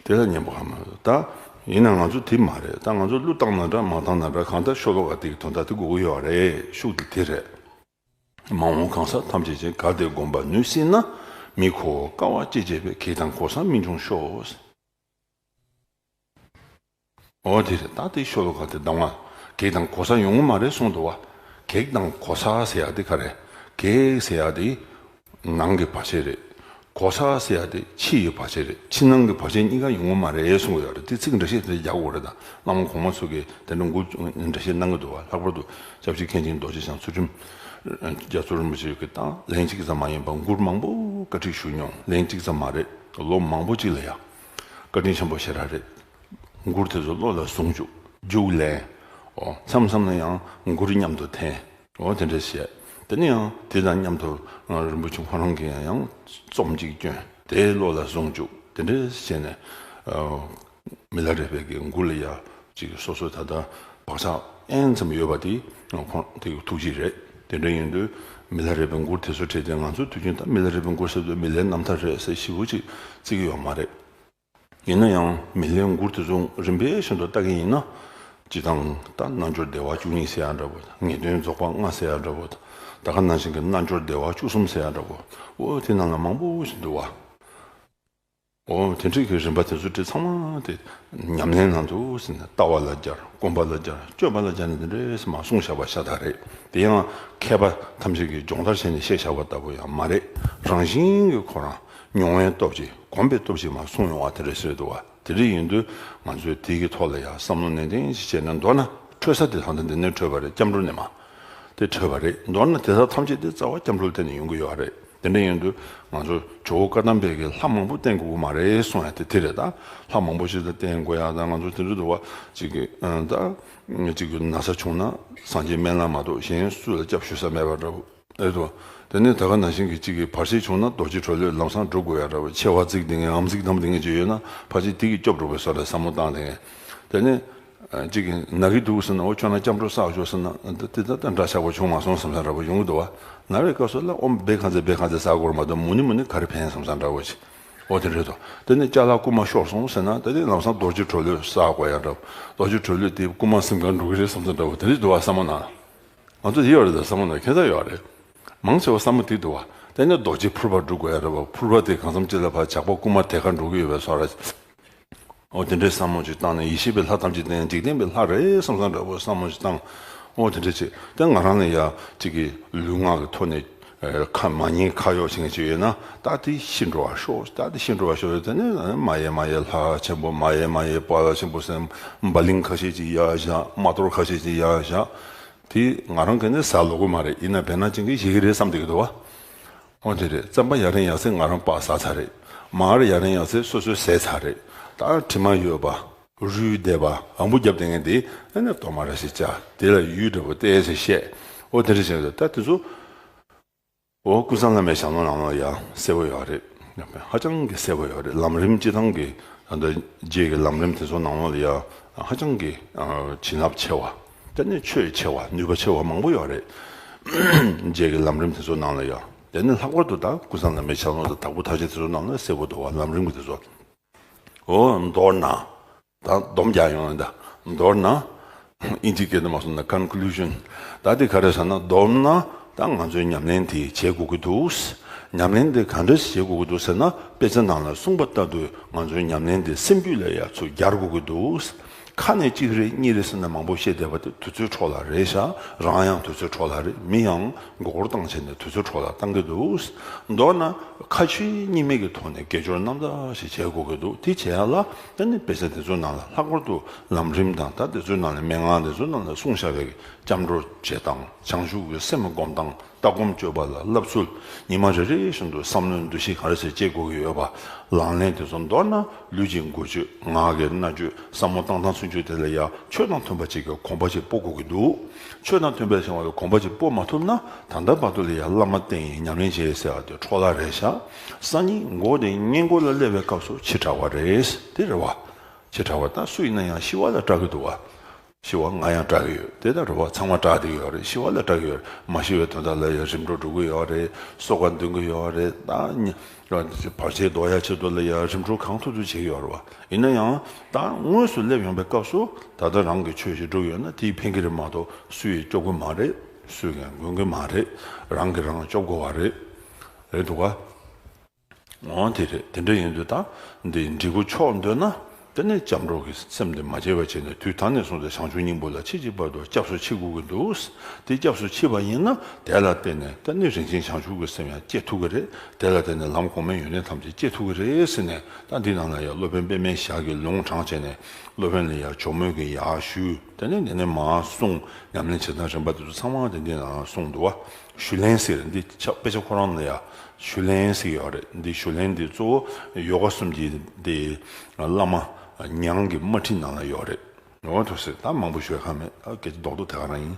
དེ་ལ་སྙན་པོ་ཧ་མ་ད། ཡིན་ན་ང་ཚོ་དེ་མ་རེད་ད། ང་ཚོ་གླུ་བཏང་ན་འདྲ་མ་བཏང་ན་འདྲ་གང་ལྟར་ཤོ་ལོ་ཀ་དེ་གི་དོན་དག་དེ་དགོས་ཀྱི་ཡོད་རེད། ཤུགས་དེ་དེ་རེད། མ་འོངས་གང་ཟག་ཐམས་ཅད་ཀྱིས་གལ་ཏེ་སྒོམ་པ་ནུས་སྲིད་ན། མི་ཁོ་བོ་དཀའ་བ་སྤྱད་སྤྱད་པས་གེགས་དང་གོལ་ས་མི་འབྱུང་ཤོག་འོ་དེ་རེད། ད་དེ་ཤོ་ལོ་ཀ་དེ་གདམས་ངག་གེགས་དང་གོལ་ས་ཡོང་གི་མ་རེད་གསུངས་འདུག་བ། གེགས་དང་གོལ་ས་ཟེར་ཡ་དེ་ག་རེ། གེགས་ཟེར་ཡ་དེ་ནང་གི་བར་ཆད་རེད། གོ་ས་ཟེར་ཡ་དེ་ཕྱི་ཡི་བར་ཆད་རེད། ཕྱི་ནང་གི་བར་ཆད་གཉིས་ཀ་ཡོང་གི་མ་རེད་གསུང་གི་ཡོད་རེད། དེ་ཚིག་འགྲེལ་བཤད་དེ་རྒྱག་དགོས་རེད། ད་བླ་མ་གོང་མ་ཚོ་གིས་དེ་འདྲ་འགུལ་འགྲེལ་བཤད་གནང་གི་འདུག་བ། ལྷག་པར་དུ་སྐྱབས་རྗེ་མཁན་ཆེན་རྡོ་རྗེ་འཆང་ཚུལ་ཁྲིམས་རྒྱ་མཚོ་རིན་པོ་ཆེ་གིས་ད་ལན་གཅིག་ཙམ་མ་ཡིན་པར་མགུར་མང་པོ་བཀའ་ཁྲིད་ཞུས་མྱོང་། ལན་གཅིག་ཙམ་མ་རེད། ལོ་མང་པོ་གཅིག་ལ་ཡ་བཀའ་དྲིན་ཆེན་པོ་ཞེ་དྲག་རེད། མགུར་དེ་ཚོ་བློ་ལ་ཟུངས་བཅུག་རྒྱུགས་ལེན། འོ་མཚམས་མཚམས་ལ་ཡང་མགུར་མཉམ་དུ་འཐེན། འོ་དེ་འདྲ་བྱས། དེ་ནས་ཡང་དེ་དང་མཉམ་དུ་རིན་པོ་ཆེ་ཁོ་རང་གིས་ཡང་རྩོམ་གཅིག་བསྐྱོན། དེ་བློ་ལ་ཟུངས་བཅུག་དེ་འདྲ་བྱས་ནས། མི་ལ་རས་པའི་གི་མགུར་ལ་ཡ་ཅིག་སོ་སོ་ད་ལྟ་བག་ཆགས་ཨེན་ཙམ་ཡོད་པ་དེ་ཁོང་དེ་གི་ཐུགས་རྗེ་རེད། དེ་འདྲ་ཡིན་དུས་མི་ལ་རས་པའི་མགུར་དེ་ཚོ་བྲིས་ཏེ། ང་ཚོ་དུས་རྒྱུན་ད་མི་ལ་རས་པའི་མགུར་ཟེར་དུས་མི་ལའི་རྣམ་ཐར་རེད་ཟེར་ཞེ་པོ་ཅིག་བརྩི་གི་ཡོད་མ་རེད། ཡིན་ན་ཡང་མི་ལའི་མགུར་དེ་ཚོ་རིམ་པས་བཞིན་དུ་ལྟ་གི་ཡིན་ན། སྤྱིར་བཏང་ད་རྣལ་འབྱོར་བདེ་བ་བཅུ་གཉིས་ཟེར་ཡ་འདྲ་པོ། ངེས་དོན་རྫོགས་པ་ལྔ་ཟེར་ཡ་འདྲ་པོ། ད་ག་ནང་བཞིན་གྱི་རྣལ་འབྱོར་བདེ་བ་བཅུ་གསུམ་ཟེར་ཡ་འདྲ་པོ། འོ་དེ་རྣམས་ལ་མང་པོ་ཞིག་འདུག་བ། འོ་དེ་འདྲའི་གི་རིམ་པ་དེ་ཚོ་བྲིས་ཚང་མ་དེ་ཉམས་ལེན་ནང་དུ་ཟིན་ནས་ལྟ་བ་ལ་སྦྱར། སྒོམ་པ་ལ་སྦྱར། སྤྱོད་པ་ལ་སྦྱར་ནས་དེ་འདྲས་མར་གསུངས་བཞག་པ་ཤ་སྟག་རེད། དེ་ཡང་མཁས་པ་ཐམས་ཅད་ཀྱིས་སྦྱོང་བརྡར་བྱས་ནས་བཤད་བཞག་པ་ལྟ་བུ་ཡང་མ་རེད། རང་བཞིན་གྱིས་ཁོ་རང་མྱོང་བའི་སྟོབས་ཀྱིས། གོམས་པའི་སྟོབས་ཀྱིས་མར་གསུངས་ཡོང་བ་དེ་འདྲས་ཟེར་འདུག་བ། དེ་འདྲ་ཡིན་དུས་ང་ཚོས་དེའི་གི་ཐོག་ལ་ཡང་བསམ་བློ་ནན་ཏན་ཞིག་བྱས་ནས། མདོར་ན་འཕྲོད་ས་དེ་ད་ལྟ་འདི་ནས་འཕྲོས་པ་རེད། སྐྱབས་འགྲོ་ནས་མར་དེ་འཕྲོས་པ་རེད། མདོར་ན་དེ་དག་ཐམས་ཅད་དེ་རྩ་བ་སྐྱབས་འགྲོ་ལ་བརྟེན་ནས་ཡོང་གི་ཡོད་རེད། དེ་འདྲ་ཡིན་དུས་ང་ཚོ་ཇོ་བོ་བཀའ་གདམས་པས་ཀྱི་ལྷ་མང་པོ་བསྟེན་དགོས་ཀྱི་མ་རེད་གསུང་ཡ་དེ་དེ་རེད། ད་ལྷ་མང་པོ་ཞིག་ལ་བསྟེན་དགོས་ཡ། ད་ང་ཚོ་དེ་འདྲ་འདུག་བ། ཅིག་གི་ཨ་ད་ཅིག་གི་ན་ཚ་བྱུང་ན་སངས་རྒྱས་སྨན་བླ་མ་གཏོགས་གཞན་སུ་ལ་སྐྱབས་ཞུ་ས་མེད་པ་འདྲ་པོ་རེད་དོ། དེ་ནས་ད་ག་ནང་བཞིན་གྱི་ཅིག་གི་བར་ཆད་བྱུང་ན་རྡོ་རྗེ་གྲོ་ལོད་ལམ་སང་སྒྲུབ་དགོས་ཡ་འདྲ་པོ། མཆེ་བ་གཙིགས་བསྡད་མཁན་ངམ་གཟིག་བསྡམས་བསྡད་མཁན་ཅིག་ཡོད་ན་ཕལ་ཆེར་དེ་གིས་སྐྱོབ་འགྲོ་བའི་བཟོ་འདྲ་བསམ་བློ་བཏང་བསྡད་མཁན། དེ་ནས་ཨ་ཅིག་གིས་ན་གི་འདུག་ཟེར་ན། འོ་ཁྱོད་རང་སྐྱབས་འགྲོ་བསགས་ཆོག་ཟེར་ན། འདི་དེ་ད་ད་འདྲ་ཆགས་པ་བྱུང་མ་སོང་བསམ་ས་འདྲ་པོ་ཡོང་གི་འདུག་བ། ན་བའི་སྐབས་སུ་ལ་ཨོ་བེ་ཁ་ཛེ་བེ་ཁ་ཛེ་ཟ་དགོས་མ་གཏོགས་མུ་ནི་མུ་ནི་ག་རེ་ཕན་བསམ་ས་འདྲ་པོ་ཅིག་འོ་དེ་འདྲ་འདུག་དེ་ནས་ཅ་ལག་རྐུ་མ་ཤོར་སོང་ཟེར་ན། དེ་ནས་ལམ་སང་རྡོ་རྗེ་གྲོ་ལོད་བསགས་དགོས་ཡ་འདྲ་པོ། རྡོ་རྗེ་གྲོ་ལོད་དེ་རྐུ་མ་ཟིན་ག་འགྲོ་གི་རེད་བསམ་ས་འདྲ་པོ་དེ་འདྲ་འདུག་བ། བསམ་བློ་ནང་ང་ཚོ་ཡོད་རེད། ད་བསམ་བློ་ནང་ཁྱད་མཚར་ཡོད་རེད། མང་ཆེ་བ་བསམ་བློ་དེ་འདུག་བ། དེ་ནས་རྡོ་རྗེ་ཕུར་པ་སྒྲུབ་དགོས་ཡ་འདྲ་པོ། ཕུར་པ་དེ་གང་འཚམ་ཅིག་ལ་ཕར་ཇག་པ་རྐུ་མ་དེ་ག་འགྲོ་གི་ཡོད་པའི་བཟོ་འདྲ། འོ་དེ་འདྲའི་བསམ་བློ་ཅིག་བཏང་ནས། ཡེ་ཤེས་པའི་ལྷ་ཐམས་ཅད་དེ་ཡང་འཇིག་རྟེན་པའི་ལྷ་རེད་བསམ་བསམ་འདྲ་པོ་བསམ་བློ་ཅིག་བཏང་། འོ་དེ་འདྲ་ཅིག་དེ་ང་རང་ལ་ཡ་ཅིག་གི་ལུས་ངག་གི་ཐོག་ནས་ཨ་ཁ་མ་ཉན་ཁ་གཡོག་བྱེད་མཁན་ཅིག་ཡོད་ན། ད་དེ་ཤི་འགྲོ་བ་ཤོག་ད་དེ་ཤི་འགྲོ་བ་ཤོག་དེ་ནས་མ་ཡེ་མ་ཡེ་ལྷ་ཆེན་པོ། མ་ཡེ་མ་ཡེ་དཔའ་བ་ཆེན་པོ་ཟེར་བ་ལིང་ཁ་ཤས་ཅིག་ཡར་བཞག་མ་གཏོར་ཁ་ཤས་ཅིག་ཡར་བཞག་དེ་ང་རང་གིས་ནི་ཟ་ལོ་གི་མ་རེད། ཡིན་ན་བེར་ནག་ཅན་གྱིས་བཞེས་ཀྱི་རེད་བསམ་བསྡད་ཀྱི་འདུག་བ། འོ་དེ་རེད། རྩམ་པ་ཡ་རེང་ཡ་ཚེ་ང་རང་པགས་ཟ་ཚར་རེད། མར་ཡ་རེང་ཡ་ཚེ་སོ་སོས་ཟས་ཚར་རེད། ད་དྲི་མ་ཡོད་པ། རུལ་བསྡད་པ། འབུ་རྒྱབ་བསྡད་མཁན་དེ་ཨ་ནི་གཏོར་མ་ར་ཞིག་བཅག་དེ་ལ་ཡུལ་འདྲ་པོ་བལྟས་ཟེར་བཤད། འོ་དེ་འདྲ་བྱས་ད་དེ་ཚོ། འོ་ཀུན་བཟང་བླ་མའི་ཞལ་ལུང་ནང་ལ་ཡང་གསལ་པོ་ཡོད་རེད། ཧ་ཅང་གི་གསལ་པོ་ཡོད་རེད། ལམ་རིམ་སྤྱི་བཏང་གི་ད་ལྟ་རྗེས་ཀྱི་ལམ་རིམ་དེ་ཚོ་ནང་ལོགས་ལ་ཡང་ཧ་ཅང་གི་ཨ་བྱིན་རླབས་ཆེ་བ། དེ་ནས་ཆོས་ཆེ་བ། ནུས་པ་ཆེ་བ་མང་པོ་ཡོད་རེད། རྗེས་ཀྱི་ལམ་རིམ་དེ་ཚོ་ནང་ལ་ཡང་། དེ་ནས་ལྷག་པར་དུ་ད་ཀུན་བཟང་བླ་མའི་ཞལ་ལུང་དང་དྭགས་པོ་ཐར་རྒྱན་དེ་ཚོ་ནང་ལ་གསལ་པོ་འདུག་བ། ལམ་རིམ་གྱི་དེ་ཚོ། འོ་མདོར་ན། ད་སྡོམ་རྒྱག་ཡོང་ད། མདོར་ན། ཨིན་ཇི་སྐད་དུ་མ་སོང་ན་conclusion། ད་དེ་ག་རེ་ཟེར་ན། མདོར་ན་ད་ང་ཚོས་ཉམས་ལེན་དེ་བྱེད་དགོས་ཀྱི་འདུག་ཉམས་ལེན་དེ་ག་འདྲ་བྱེད་དགོས་ཀྱི་འདུག་ཟེར་ན། དཔེ་ཆ་ནང་ལ་གསུངས་པ་ལྟར་དུ་ང་ཚོའི་ཉམས་ལེན་དེ་སེམས་རྒྱུད་ལ་ཡ་ཚུར་སྦྱར་དགོས་ཀྱི་འདུག་ཁ་ནས་གཅིག་རེ་གཉིས་རེ་ཟེར་ན་མང་པོ་བཤད་བསྡད་པ་དེ་དུས་ཚོད་འཕྲོ་བརླག་རེད་ཤག་རང་ཡང་དུས་ཚོད་འཕྲོ་བརླག་རེད། མི་ཡང་མགོ་སྐོར་བཏང་བྱས་ནས་དུས་ཚོད་འཕྲོ་བརླག་བཏང་གི་འདུག་མདོར་ན་ཁ་ཆོས་གཉིས་མེད་ཀྱི་ཐོག་ནས་དགེ་སྦྱོར་རྣམ་དག་ཞིག་བྱེད་དགོས་ཀྱི་འདུག་དེ་བྱེད་ཡ་ལ་ད་ནི་དཔེ་ཆ་དེ་ཚོའི་ནང་ལ་ལྷག་པར་དུ་ལམ་རིམ་དང་། ད་དེ་ཚོའི་ནང་ལ་མན་ངག་དེ་ཚོའི་ནང་ལ་གསུངས་བཞག་པའི་སྐྱབས་འགྲོ་བྱེད་སྟངས། བྱང་ཆུབ་ཀྱི་སེམས་སྒོམ་སྟངས། ལྟ་སྒོམ་སྤྱོད་པ་ལ་བསླབ་ཚུལ། ཉི་མ་རེ་རེ་བཞིན་དུ་བསམ་བློའི་འདུ་ཤེས་ག་རེ་ཟེར་བྱེད་དགོས་ཀྱི་ཡོད་པ། ལག་ལེན་དེ་ཚོ་མདོར་ན་ལུས་ཀྱི་འགུལ་སྐྱོད། ངག་གི་སྨྲ་བརྗོད། བསམ་བློ་བཏང་སྟངས་ཚུན་ཆད་དེ་ལ་ཡང་ཆོས་དང་མཐུན་པ་ཅིག་གི་གོམས་པ་ཅིག་སྤོ་དགོས་ཀྱི་འདུག་ཆོས་དང་མཐུན་པའི་བྱ་བ་ལ་གོམས་པ་ཅིག་སྤོ་མ་ཐུབ་ན། ད་ལྟ་བར་དུ་ལ་ཡང་བླ་མ་བསྟེན། ཉམས་ལེན་བྱེད་ཟེར་བ་དེ་འཕྲོ་བརླག་རེད་ཤག་སང་ཉིན་མགོ་དེ་སྔས་མགོ་ལ་སླེབས་པའི་སྐབས་སུ་ཕྱི་དྲགས་པ་རེད། དེ་རེད་བ། ཕྱི་དྲགས་པ་ད་སུ་ཡིན་ན་ཡང་ཤི་བ་ལ་སྐྲག་གི་འདུག་བ། ཤི་བ་ང་ཡང་སྐྲག་གི་ཡོད། དེ་ལྟར་རེད་བ། ཚང་མ་སྐྲག་བསྡད་ཀྱི་ཡོད་རེད། ཤི་བ་ལ་སྐྲག་གི་ཡོད་རེད། མ་ཤི་བའི་དོན་དག་ལ་ཡང་རིམ་གྲོ་འགྲོ་གི་ཡོད་རེད། གསོལ་ཁ་འདོན་གི་ཡོད་རེད། ད་ཉི་བར་ཆད་ཟློག་ཡ་ཆེད་དུ་ལ་ཡང་རིམ་གྲོ་གང་ཐུབ་ཐུབ་བྱེད་ཀྱི་ཡོད་རེད་བ། ཡིན་ན་ཡང་ད་དངོས་སུ་སླེབས་ཡོང་པའི་སྐབས་སུ་ད་ལྟ་རང་གི་ཆོས་ཤིག་སྒྲུབ་ཡོད་ན་དེས་ཕན་གྱི་རེད་མ་གཏོགས་སུས་ཡང་སྐྱོབ་གི་མ་རེད། སུས་ཀྱང་མགོན་གྱི་མ་རེད། རང་གིས་རང་སྐྱོབ་དགོས་པ་རེད། རེད་འདུག་ག་འོ་དེ་རེད། དེ་འདྲ་ཡིན་དུས་ད་འདི་འབྲས་བུ་མཆོག་འདོད་ན། དེ་ནས་སྐྱབས་འགྲོ་གི་སེམས་དེ་མ་བརྗེད་པ་བྱས་ནས་དུས་ད་ནས་བཟུང་སྟེ་བྱང་ཆུབ་སྙིང་པོ་ལ་ཕྱིན་ཅི་ཕྱིར་དུ་སྐྱབས་སུ་མཆི་དགོས་ཀྱི་འདུག་དེ་སྐྱབས་སུ་མཆི་བ་ཡིན་ན་དེ་ལ་བརྟེན་ནས་ད་ནི་རིན་ཆེན་བྱང་ཆུབ་ཀྱི་སེམས་ཡང་སྐྱེ་ཐུབ་ཀྱི་རེད། དེ་ལ་བརྟེན་ནས་ལམ་གོང་མའི་ཡོན་ཏན་ཐམས་ཅད་སྐྱེ་ཐུབ་ཀྱི་རེད་ཟེར་ནས། ད་འདི་ནང་ལ་ཡང་སློབ་དཔོན་པདྨའི་ཞལ་གྱིས་ལུང་དྲངས་བྱས་ནས་སློབ་དཔོན་ལ་ཡང་ཇོ་མོས་ཀྱིས་ཡར་ཞུས། དེ་ནས་དེ་ནས་མར་གསུངས། ཉམས་ལེན་བྱེད་སྟངས་རིམ་པ་དེ་ཚོ་ཚང་མ་དེ་འདི་ནང་གསུངས་འདུག་བ། ཞུ་ལན་ཟེར་འདི་ཆ་དཔེ་ཆ་ཁོ་རང་ལ་ཡང་ཞུ་ལན་ཟེར་ཡོད་རེད། འདི་ཞུ་ལན་འདི་གཙོ་བོ་ཡོ་ག་གསུམ་གྱི་འདི་བླ་མ་ཉང་གི་དམར་ཁྲིད་ནང་ལ་ཡོད་རེད། འོ་ཐུགས་སྲས་ད་མང་པོ་ཞུ་ཡ་ཁག་མེད། ད་སྐད་ཆ་རྡོག་རྡོག་དེ་ག་རང་ཡིན།